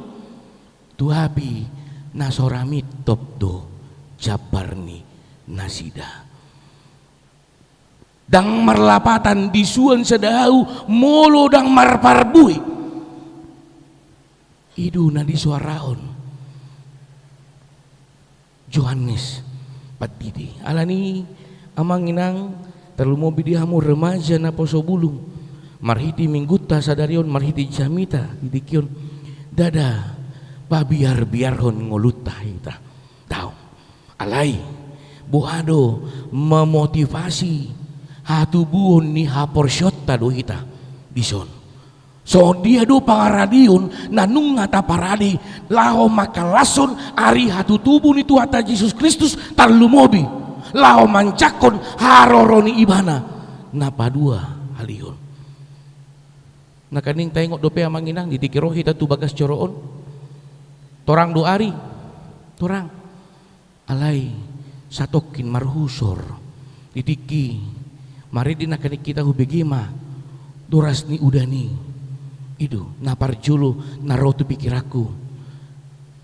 tu api na so ra mintop do jambar ni nasida. Ndang marlapatan disuan sada hau molo ndang marparbue. I do na disoarahon Johannes Pandidi. Alani, amang inang, tarlumobi di hamu remaja naposo bulung, marhite minggunta sadari on, marhite jamita di tingki on, ndada pabiarbiarhon ngolunta hita. Daong. Alai, boha do memotivasi hatubuon ni haporseaonta do hita dison? Songon dia do pangaradeon na nunga taparade laho mangkallashon ari hatutubu ni Tuhanta Jesus Kristus, tarlumobi laho manjangkon haroro ni Ibana na paduahalihon? Nangkaning taingot dope, amang inang, di tingki ro hita tu bagas joro on. Torang do ari, torang. Alai satongkin marhusor di tingki, marende nangkaning hita, hubege ma doras ni udan i. I do na parjolo na ro tu pikiranku.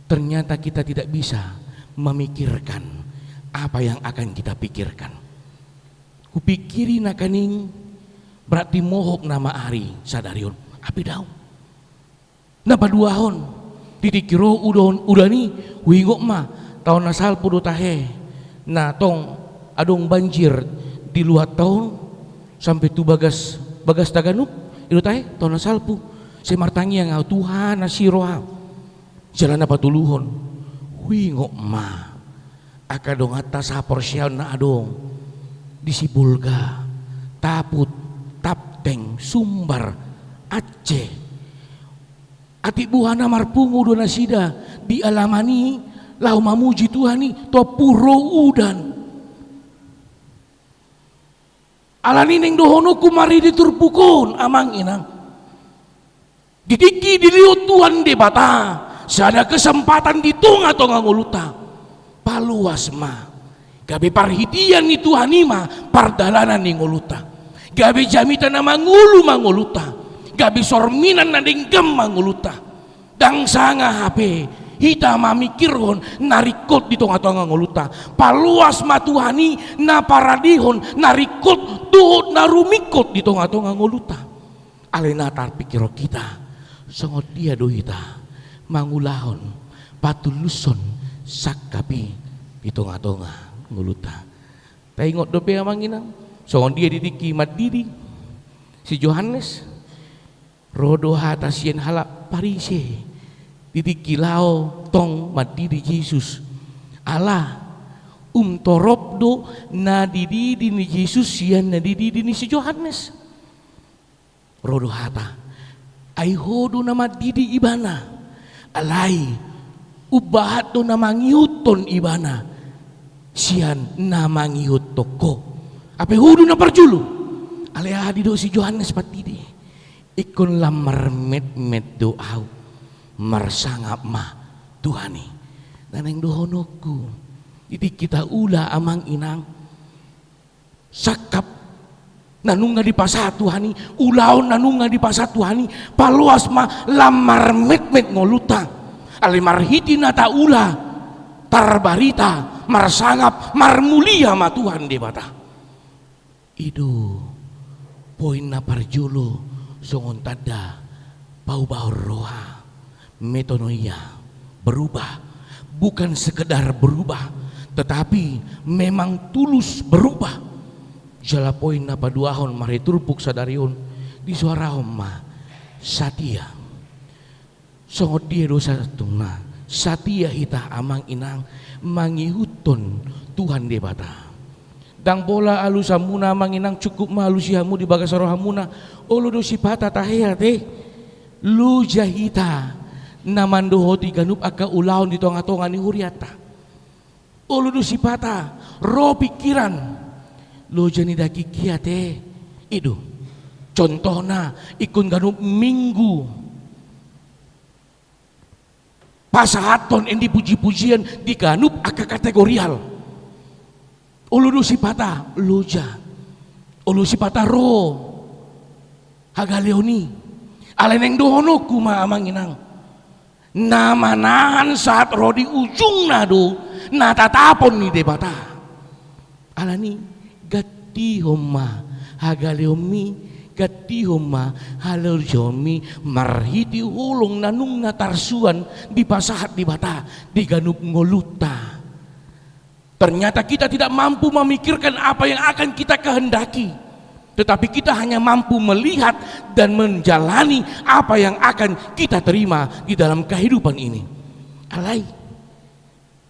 Ternyata kita tidak bisa memikirkan apa yang akan kita pikirkan. Hupikiri nangkaning, berarti mohop nama ari sadari on. Hape daong. Na paduahon, di tingki ro udan, udan i, huingot ma taon na salpu do tahe, na tong adong banjir di luat taon, sampe tu bagas, bagas taganup, i do tahe, taon na salpu. Sai martangiang ahu, Tuhan, asi roham. Jala na patoluhon, huingot ma angka donganta sahaporseaon na adong di Sibolga, Taput, Tapteng, Sumbar, Aceh. Atik boha na marpungu do nasida di alaman i laho mamuji Tuhan i, tompu ro udan. Alani naeng dohononku marhite turpuk on, amang inang. Di tingki dilehon Tuhan Debata sada kesempatan di tongatonga ngolunta. Paloas ma. Gabe parhitean ni Tuhan i ma pardalanan ni ngolunta. Gabe jamita na mangolu ma ngolunta. Gabe sorminan na denggan ma ngolunta. Ndang sanga hape hita mamikirhon na ringkot di tongatonga ngolunta. Paloas ma Tuhan i na paradehon na ringkot dohot na rumingkot di tongatonga ngolunta. Alai na tarpikirhon hita, songon dia do hita mangulahon, patulushon sangkap i di tongatonga ngolunta. Taingot dope, amang inang, songon dia di tingki mandidi si Johannes, ro do hata sian halak Parise di tingki laho tong mandidi Jesus. Ala umtorop do na dididi ni Jesus sian na dididi ni si Johannes. Ro do hata, ai ho do na mandidi ibana, alai umbahat do na mangihuthon ibana sian na mangihuthon ho. Hape ho do na parjolo. Alai aha didok si Johannes Pandidi? Ingkon lam marmetmet do ahu, marsangap ma Tuhan i. Na naeng dohononku, di tingki taula, amang inang, sangkap na nunga dipasahat Tuhan i, ulaon na nunga dipasahat Tuhan i, paloas ma lam marmetmet ngolunta. Alai marhite na taula, tarbarita, marsangap, marmulia ma Tuhan Debata. I do poin na parjolo songon tanda paubahon roha. Metanoia, berubah. Bukan sekedar berubah, tetapi memang tulus berubah. Jala poin na paduahon marhite turpuk sadari on, disoarahon ma satia. Songon dia do sahatna satia hita, amang inang, mangihuthon Tuhan Debata? Ndang pola alusanmuna, amang inang, cukup ma alusi hamu di bagasan rohamuna. Olo do sipata tahe ate loja hita na mandohoti ganup angka ulaon di tongatonga ni hurianta. Olo do sipata ro pingkiran, loja ni daging i ate. I do contohna, ingkon ganup Minggu pasahathon ende pujipujian di ganup angka kategorial. Olo do sipata loja, olo sipata ro hagaleon i. Alai naeng dohononku ma, amang inang, na manahan sahat ro di ujungna do na tatapon ni Debata. Alani, gantihon ma hagaleonmi, gantihon ma halojaonmi marhite holong na nunga tarsuan dipasahat Debata di ganup ngolunta. Ternyata kita tidak mampu memikirkan apa yang akan kita kehendaki, tetapi kita hanya mampu melihat dan menjalani apa yang akan kita terima di dalam kehidupan ini. Alai,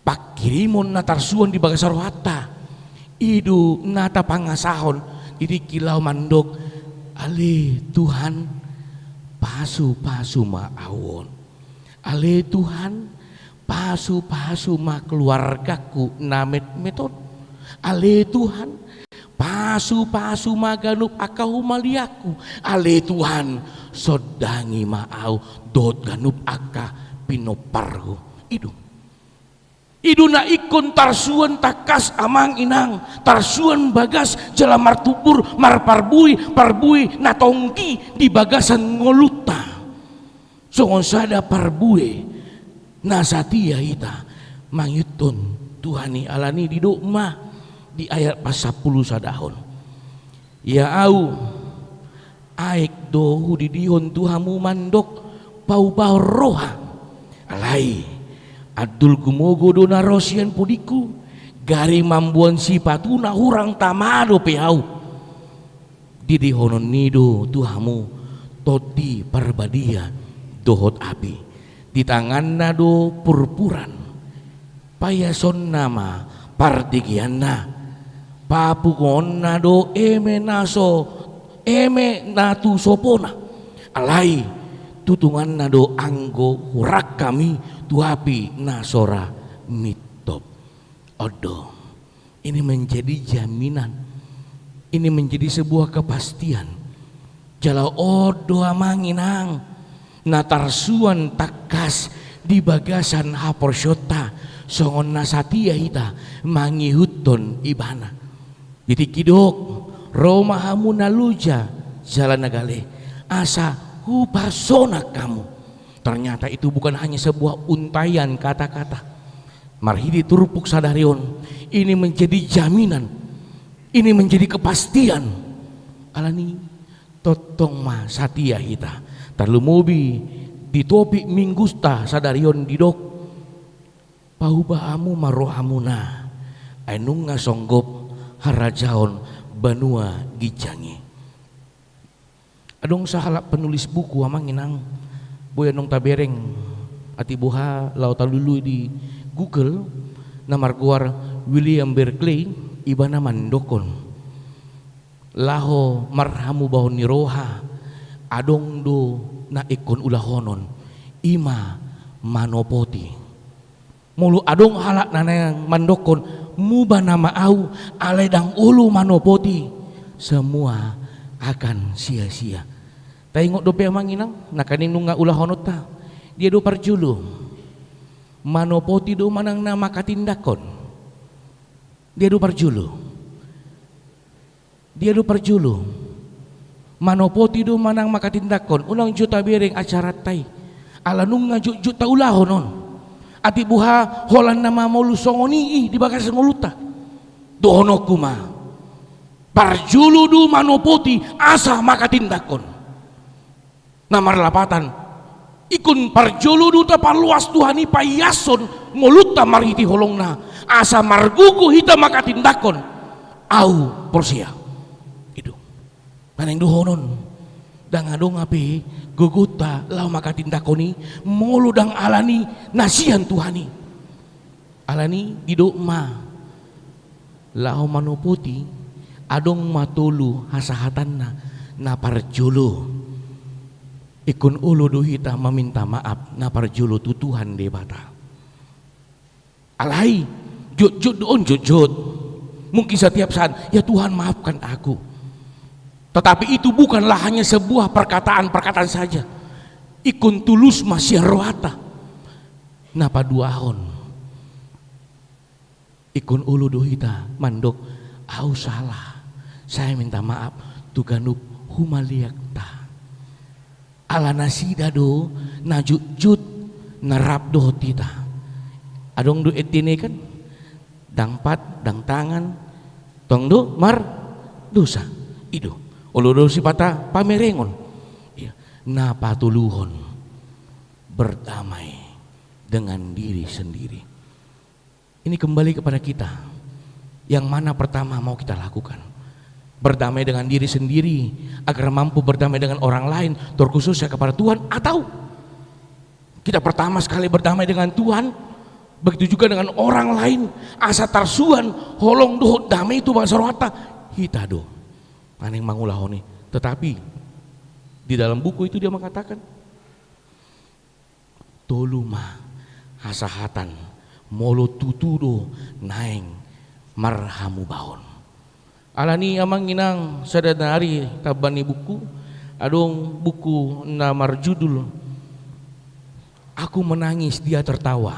pangkirimon na tarsuan di bagasan rohanta, i do na tapangasahon di tingki laho mandok, ale Tuhan, pasupasu ma ahu on. Ale Tuhan, pasupasu ma keluargaku na metmet on. Ale Tuhan, pasupasu ma ganup angka humaliangku. Ale Tuhan, sondangi ma ahu dohot ganup angka pinomparhu. I do. I do na ingkon tarsuan tangkas amang inang, tarsuan bagas jala martumbur, marparbue, parbue na tonggi di bagasan ngolunta. Songon sada parbue na satia hita mangihuthon Tuhan i. Alani didok ma di ayat pasampulu sadahon, ia ahu aek do hudidihon tu hamu mandok paubahon roha. Alai andul gumogo do na ro sian pudingku, gari mamboan sipatu na hurang tama dope ahu. Didihononni do tu hamu Tondi Parbadia dohot api. Di tanganna do purpuran, paiasonna ma pardigeanna. Papunguonna do eme na so, eme na tu sopona. Alai tutunganna do anggo hurangkami tu api na so ra mintop. On do. Ini menjadi jaminan. Ini menjadi sebuah kepastian. Jala on do amang inang na tarsuan tangkas di bagasan haporseaonta, songon na satia hita mangihuthon Ibana. Di tingki didok, ro ma hamu na loja jala na gale, asa hupasonang hamu. Ternyata itu bukan hanya sebuah untaian kata-kata. Marhite turpuk sadari on, ini menjadi jaminan, ini menjadi kepastian. Alani tongtong ma satia hita. Tarlumobi di topik Mingguta sadari on didok, paubah hamu ma rohamuna, ai nunga songgop harajaon banua ginjang i. Adong sahalak penulis buku amang inang, boi annon tabereng, atik boha laho talului di Google, na margoar William Barclay. Ibana mandokkon, laho marhamubahon ni roha, adong do na ingkon ulahonon, i ma manopoti. Molo adong halak na naeng mandokkon, muba nama ahu, alai ndang olo manopoti, semua akan sia-sia. Taingot dope amang inang, nangkaning nunga ulahononta. Dia do parjolo? Manopoti do manang na manghatindanghon? Dia do parjolo? Dia do parjolo? Manopoti do manang manghatindanghon? Unang jo tabereng acaranta i, ala nunga jotjot taulahon on. Atik boha holan na mamolus songon i, i di bagasan ngolunta. Dohononku ma, parjolo do manopoti asa manghatindanghon. Na marlapatan, ingkon parjolo do taparluas Tuhan i paiashon ngolunta marhite holongna, asa margogo hita manghatindanghon, ahu porsea. I do na naeng dohonon, ndang adong hape gogonta laho manghatindanghon i, molo ndang alani na sian Tuhan i. Alani didok ma, laho manopoti, adong ma tolu hasahatanna. Na parjolo, ingkon olo do hita maminta maaf na parjolo tu Tuhan Debata. Alai jotjot do on, jotjot. Mungkin setiap saat, ya Tuhan, maafkan aku. Tetapi itu bukanlah hanya sebuah perkataan-perkataan saja. Ingkon tulus ma sian rohanta. Na paduahon, ingkon olo do hita mandok, ahu sala, saya minta maaf tu ganup humaliangta. Ala nasida do na jotjot na rap dohot hita. Adong do ende ni kan, ndang pat, ndang tangan, tong do mardosa. I do, olo do sipata pamerengon. Iya. Na patoluhon, berdamai dengan diri sendiri. Ini kembali kepada kita. Yang mana pertama mau kita lakukan? Berdamai dengan diri sendiri agar mampu berdamai dengan orang lain, terkhususnya kepada Tuhan, atau kita pertama sekali berdamai dengan Tuhan, begitu juga dengan orang lain, asa tarsuan holong dohot dame tu bagasan rohanta, hita do naeng mangulahon i. Tetapi di dalam buku itu dia mengatakan, tolu ma hasahatan molo tutu do naeng marhamubaon. Alani amang inang, sada nari tamba ni buku, adong buku na marjudul Aku Menangis, Dia Tertawa.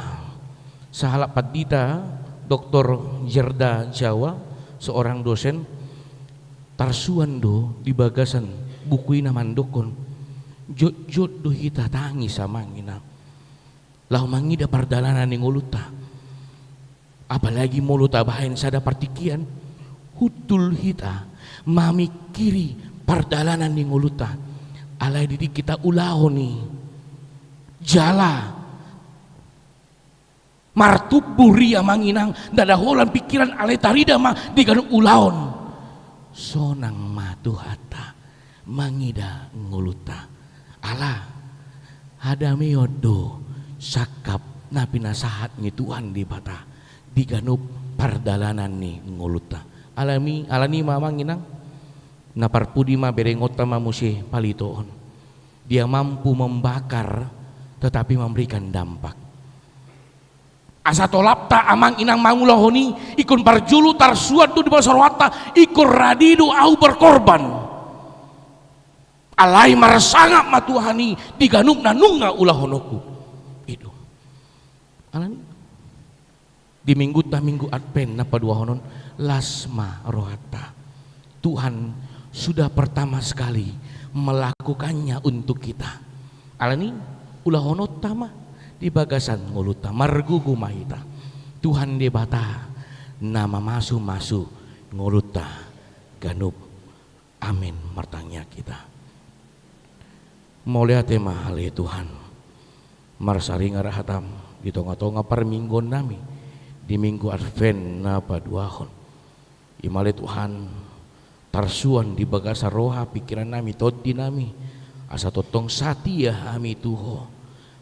Sahalak pandita, Doktor Gerda Jawa, seorang dosen, tarsuan do di bagasan buku i na mandokkon, jotjot do hita tangis amang inang laho mangida pardalanan ni ngolunta. Apalagi molo tabahen sada partingkian, hundul hita mamingkiri pardalanan ni ngolunta. Alai di tingki taulahon i, jala martumbur i amang inang, ndada holan pingkiran, alai tarida ma di ganup ulaon. Sonang ma Tuhanta mangida ngolunta. Ala hadameon do sangkap na pinasahat ni Tuhan Debata di ganup pardalanan ni ngolunta. Alani, alani ma amang inang, na parpudi ma, berengonta ma muse palitoon. Dia mampu membakar tetapi memberikan dampak. Asa tolapta amang inang mangulahon i, ingkon parjolo tarsuan do di bagasan rohanta, ingkon rade do ahu berkorban. Alai marsangap ma Tuhan i di ganup na nunga ulahononku. I do. Alani di minggunta, minggu Advent na paduahon on, las ma rohanta. Tuhan sudah pertama sekali melakukannya untuk kita. Alani, ulahononta ma di bagasan ngolunta, margogo ma hita. Tuhan Debata na mamasumasu ngolunta ganup. Amin. Martangiang hita. Mauliate ma ale Tuhan, marsaringar hatam di tongatonga parmingguonnami di minggu Advent na paduahon. I ma ale Tuhan, tarsuan di bagasan roha, pingkirannami, tondinami, asa tongtong satia hami tu Ho,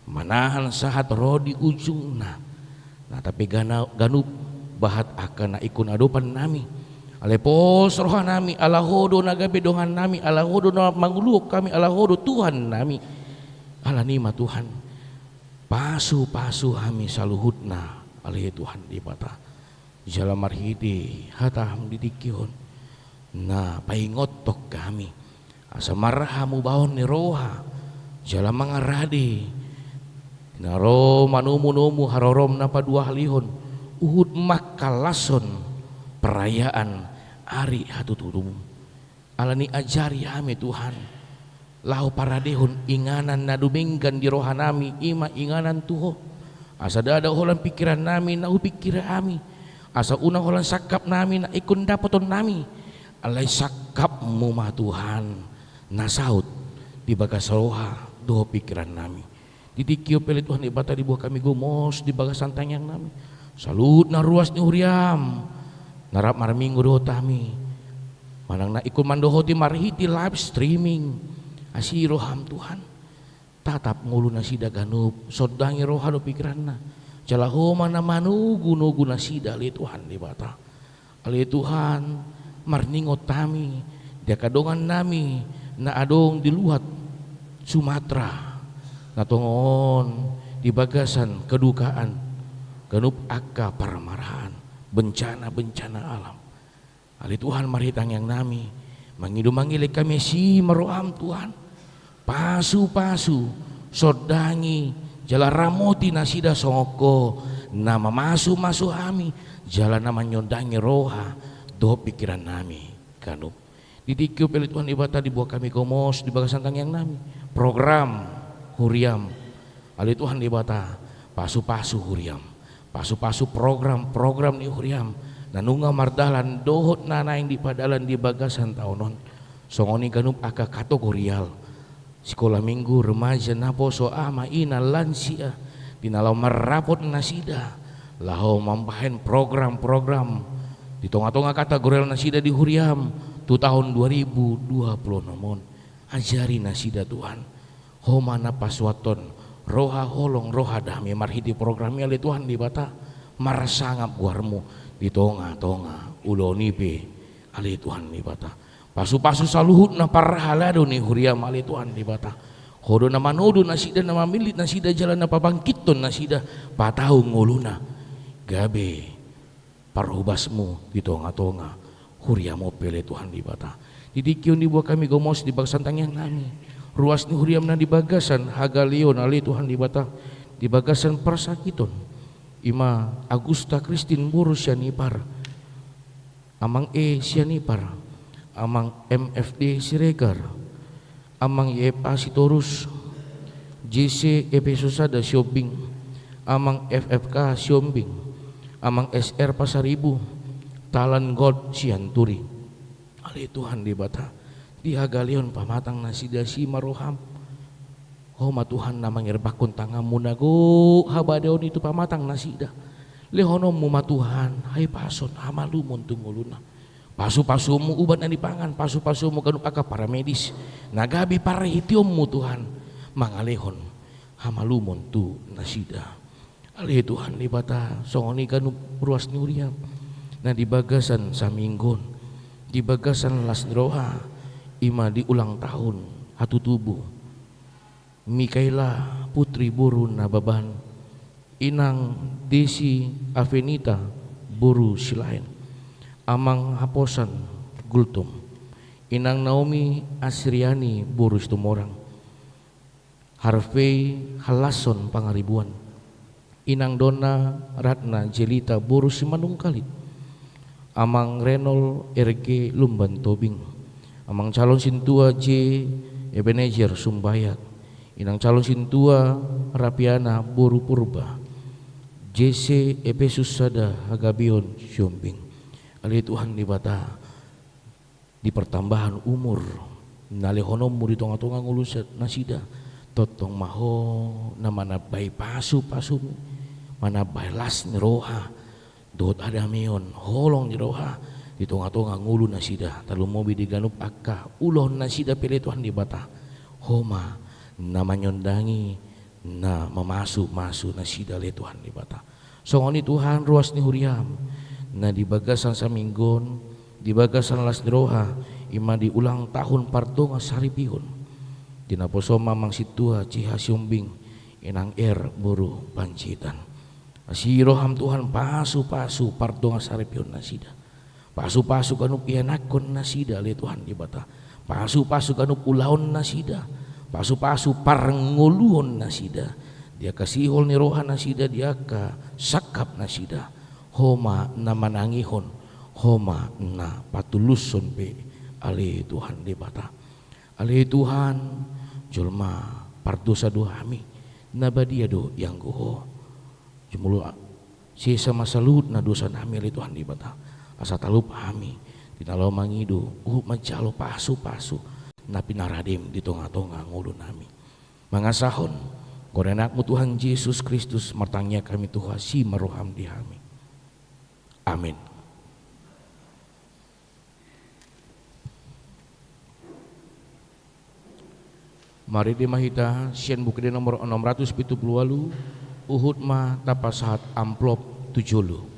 manahan sahat ro di ujungna. Na, tapi gana-, ganup bahat angka na ingkon adopannami. Alai pos rohanami, ala Ho do na gabe dongannami, ala Ho do na manguluhon hami, ala Ho do Tuhannami. Alani ma Tuhan, pasupasu hami saluhutna, ale Tuhan Debata. Jala marhite hataM di tingki on, na paingothon hami asa marhamubaon ni roha, jala mangarade na ro manomunomu haroroM na paduahalihon, huhut mangkallashon parayaan ari hatutubuM. Alani ajari hami Tuhan, laho paradehon inganan na dumenggan di rohanami, i ma inganan tu Ho. Asa ndada holan pingkirannami na hupingkiri hami, asa unang holan sangkapnami na ingkon dapotonnami, alai sangkapMu ma Tuhan na saut di bagas roha dohot pingkirannami. Di tingki on pe ale Tuhan Debata, diboan hami gomos di bagasan tangiangnami saluhut na ruas ni huriaM na rap marminggu dohot hami, manang na ingkon mandohoti marhite live streaming. Asi rohaM Tuhan, tatap ngolu nasida ganup, sondangi roha dohot pingkiranna, jala Ho ma na manogunogu nasida ale Tuhan Debata. Ale Tuhan, marningot hami di angka dongannami na adong di luat Sumatera, na tongon di bagasan kedukaan, ganup angka parmaraan, bencana-bencana alam. Ale Tuhan, marhite tangiangnami, mangido mangelek hami asi ma rohaM Tuhan. Pasupasu, sondangi, jala ramoti nasida songon Ho na mamasumasu hami, jala na manyondangi roha dohot pingkirannami ganup. Di tingki on pe ale Tuhan Debata, diboan hami gomos di bagasan tangiangnami program huriaM. Ale Tuhan Debata, pasupasu huriaM. Pasupasu program-program ni huriaM na nunga mardalan dohot na naeng dipadalan di bagasan taon on. Songon i ganup angka kategorial, sikola minggu, remaja, naposo, ama, ina, lansia, di na laho marrapot nasida laho mambahen program-program di tonga-tonga kategorial nasida di huriam tu taon dua ribu dua puluh onom on. Ajari nasida, Tuhan. Ho ma na pasuanhon roha holong, roha dame marhite program i, ale Tuhan Debata, marsangap goarmu di tonga-tonga ulaon i pe, ale Tuhan Debata. Pasu-pasu saluhut na parhalado ni huriam, ale Tuhan Debata. Ho do na manodo nasida, na mamillit nasida, jala na pabangkithon nasida, patau ngoluna gabe parhobasmu di tonga-tonga huriam on pe, ale Tuhan Debata. Di tingki on diboan hami gomos di bagasan tangiang nami, ruas ni huriam na di bagasan hagaleon, ale Tuhan Debata, di bagasan parsakiton, i ma Agusta Kristin boru Sianipar, Amang E Sianipar, Amang M F D Siregar, Amang Y F A Sitorus, J C Epesus sada Siombing, Amang F F K Siombing, Amang S R Pasaribu, Talan God Sianturi. Ale Tuhan Debata, di hagaleon pamatang nasida, asi ma roham. Ho ma Tuhan na mangerbangkon tanganmu na gok habadiaon i tu pamatang nasida. Lehononmu ma Tuhan hahipason, hamalumon tu ngoluna. Pasu-pasuonmu ubat na nipangan, pasu-pasuonmu ganup angka paramedis na gabe parhiteanmu, Tuhan, mangalehon hamalumon tu nasida. Ale Tuhan Debata, songon i ganup ruas ni huriam na di bagasan saminggu on, di bagasan las ni roha, i ma di ulang tahun hatutubu Mikaela Putri boru Nababan, Inang Desi Avenita boru Silaen, Amang Haposan Gultom, Inang Naomi Asriani boru Situmorang, Harvey Halason Pangaribuan, Inang Donna Ratna Jelita boru Simanungkalit, Amang Renol R G Lumban Tobing, Amang Calon Sintua J Ebenezer Sumbayak, Inang Calon Sintua Rapiana boru Purba, J C Epesus sada Hagabeon Siombing. Ale Tuhan Debata, di partambahan umur na lehononmu di tonga-tonga ngolu sa-, nasida, tongtong ma ho na manambai pasu-pasumi, manambai las ni roha dohot hadameon, holong ni roha di tonga-tonga ngolu nasida, tarlumobi di ganup angka ulaon nasida pe, ale Tuhan Debata. Ho ma na manyondangi, na mamasu-masu nasida, ale Tuhan Debata. Songon i Tuhan, ruas ni huriam na di bagasan saminggu on, di bagasan las ni roha, i ma di ulang tahun pardongansaripeon, di naposom Amang Sintua C H Siombing, Inang R boru Panjaitan. Asi roham Tuhan, pasu-pasu pardongansaripeon nasida. Pasu-pasu ganup ianakhon nasida, ale Tuhan Debata. Pasu-pasu ganup ulaon nasida. Pasu-pasu parngoluon nasida. Di angka sihol ni roha nasida, di angka sangkap nasida. Ho ma na manangihon, ho ma na patulushon pe, ale Tuhan Debata. Ale Tuhan, jolma pardosa do hami, na badia do ianggo Ho. Jumolo sesa ma saluhutna dosa nami, ale Tuhan Debata. Asa talup hami di na laho mangido, huhut manjalo pasu-pasu na pinaradem di tonga-tonga ngolu nami. Mangasahon goar ni Anakmu Tuhan Jesus Kristus, martangiang hami tu Ho, asi ma roham di hami. Amin. Marende ma hita sian Buku Ende nomor onom ratus pitu pulu ualu, huhut ma tapasahat amplop tu jolo.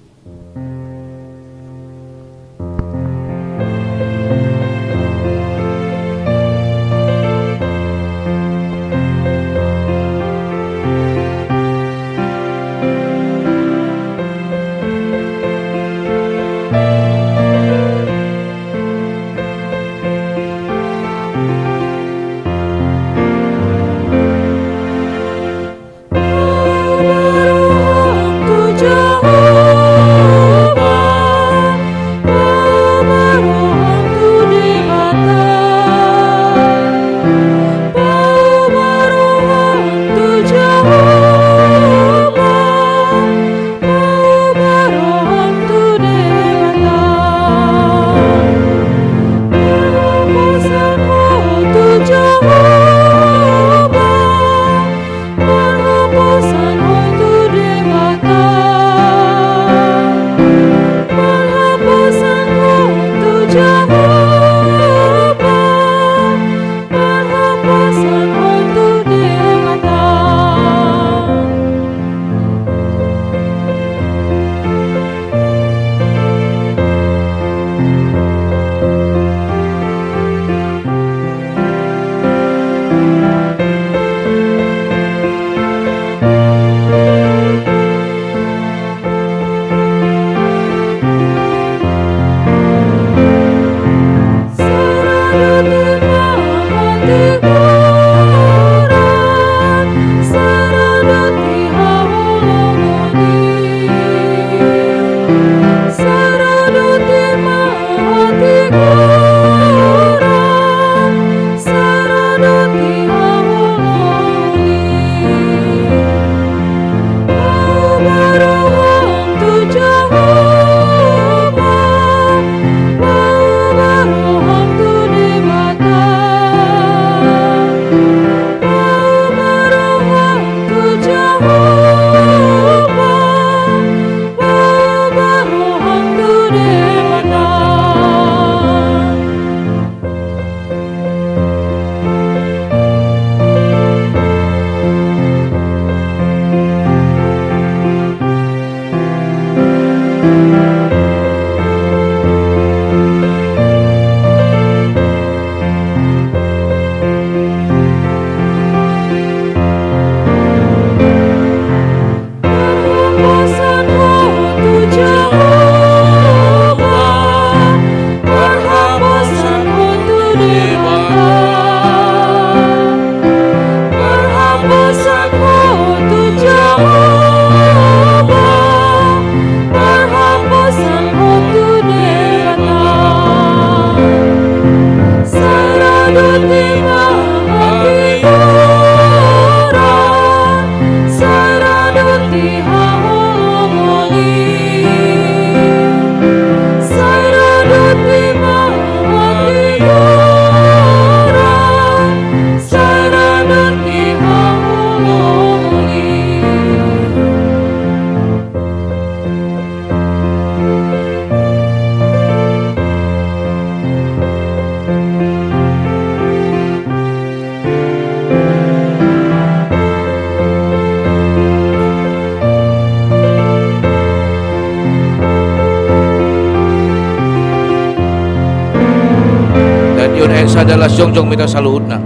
Las jongjong ma hita saluhutna.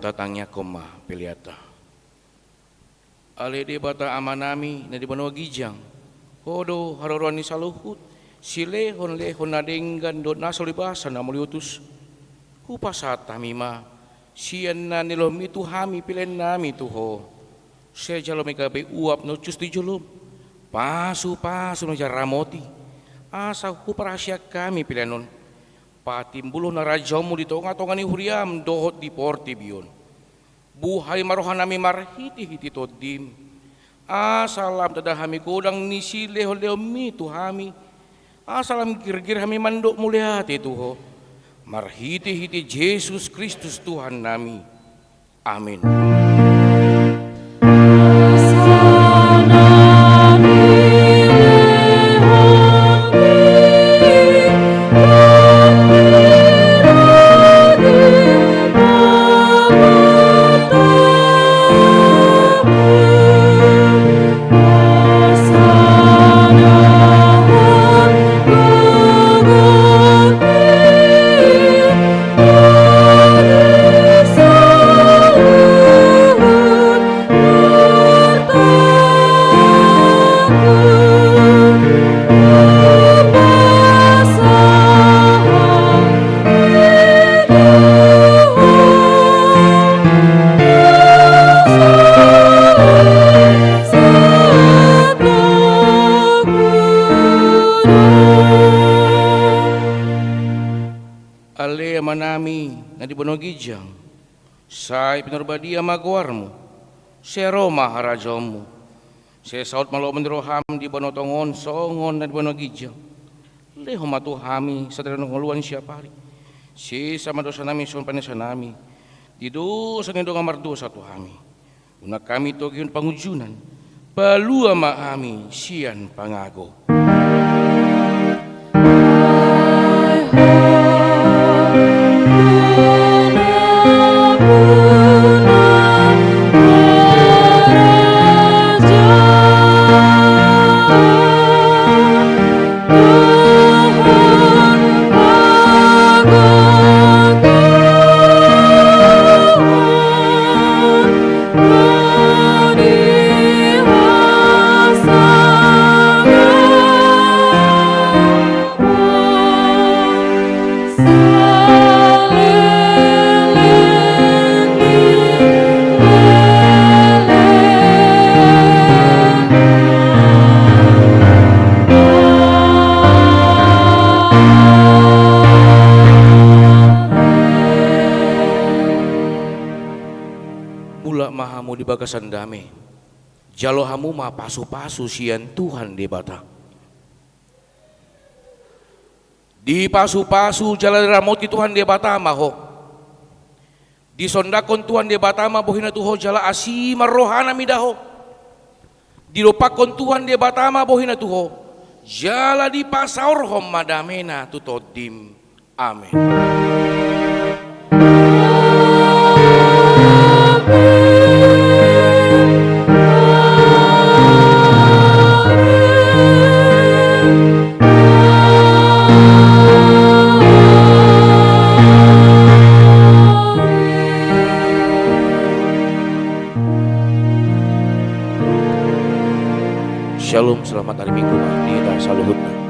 Tatangiangkon ma peleanta. Ale Debata Amanami na di banua ginjang, Ho do haroroan ni saluhut silehonlehon na denggan dohot nasa ulos ni basa na mauliutus. Hupasahat hami ma sian na nilehonMi tu hami peleannami tu Ho. Sai jalo ma i gabe uap na hushus di jolom, pasupasu na jamot i, asa huparhaseang hami pelean on patimbulhon harajaonMu di tongatonga ni huriaM dohot di portibi on. Buhai ma rohanami marhitehite TondiM, asa lam tanda hami godang ni silehonlehonMi tu hami, asa lam girgir hami mandok mauliate tu Ho, marhitehite Jesus Kristus Tuhannami. Amin. Ale Amanami na di banua ginjang, sai pinarbadia ma goarMu. Sai ro ma harajaonMu. Sai saut ma lomo ni rohaM di banua tonga on songon na di banua ginjang. Lehon ma tu hami sadari on hangoluan siapari. Sesa ma dosanami songon panesanami di dosa ni dongan mardosa tu hami. Unang hami togihon pangunjunan, palua ma hami sian pangago. Mulak ma hamu di bagasan dame. Jalo hamu ma pasupasu sian Tuhan Debata. Dipasupasu jala diramoti Tuhan Debata ma ho. Disondangkon Tuhan Debata ma bohina tu ho jala asi ma rohana mida ho. Didompakkon Tuhan Debata ma bohina tu ho jala dipasaorhon ma damena tu tondim. Amen. Shalom, selamat hari Minggu ma di hita saluhutna.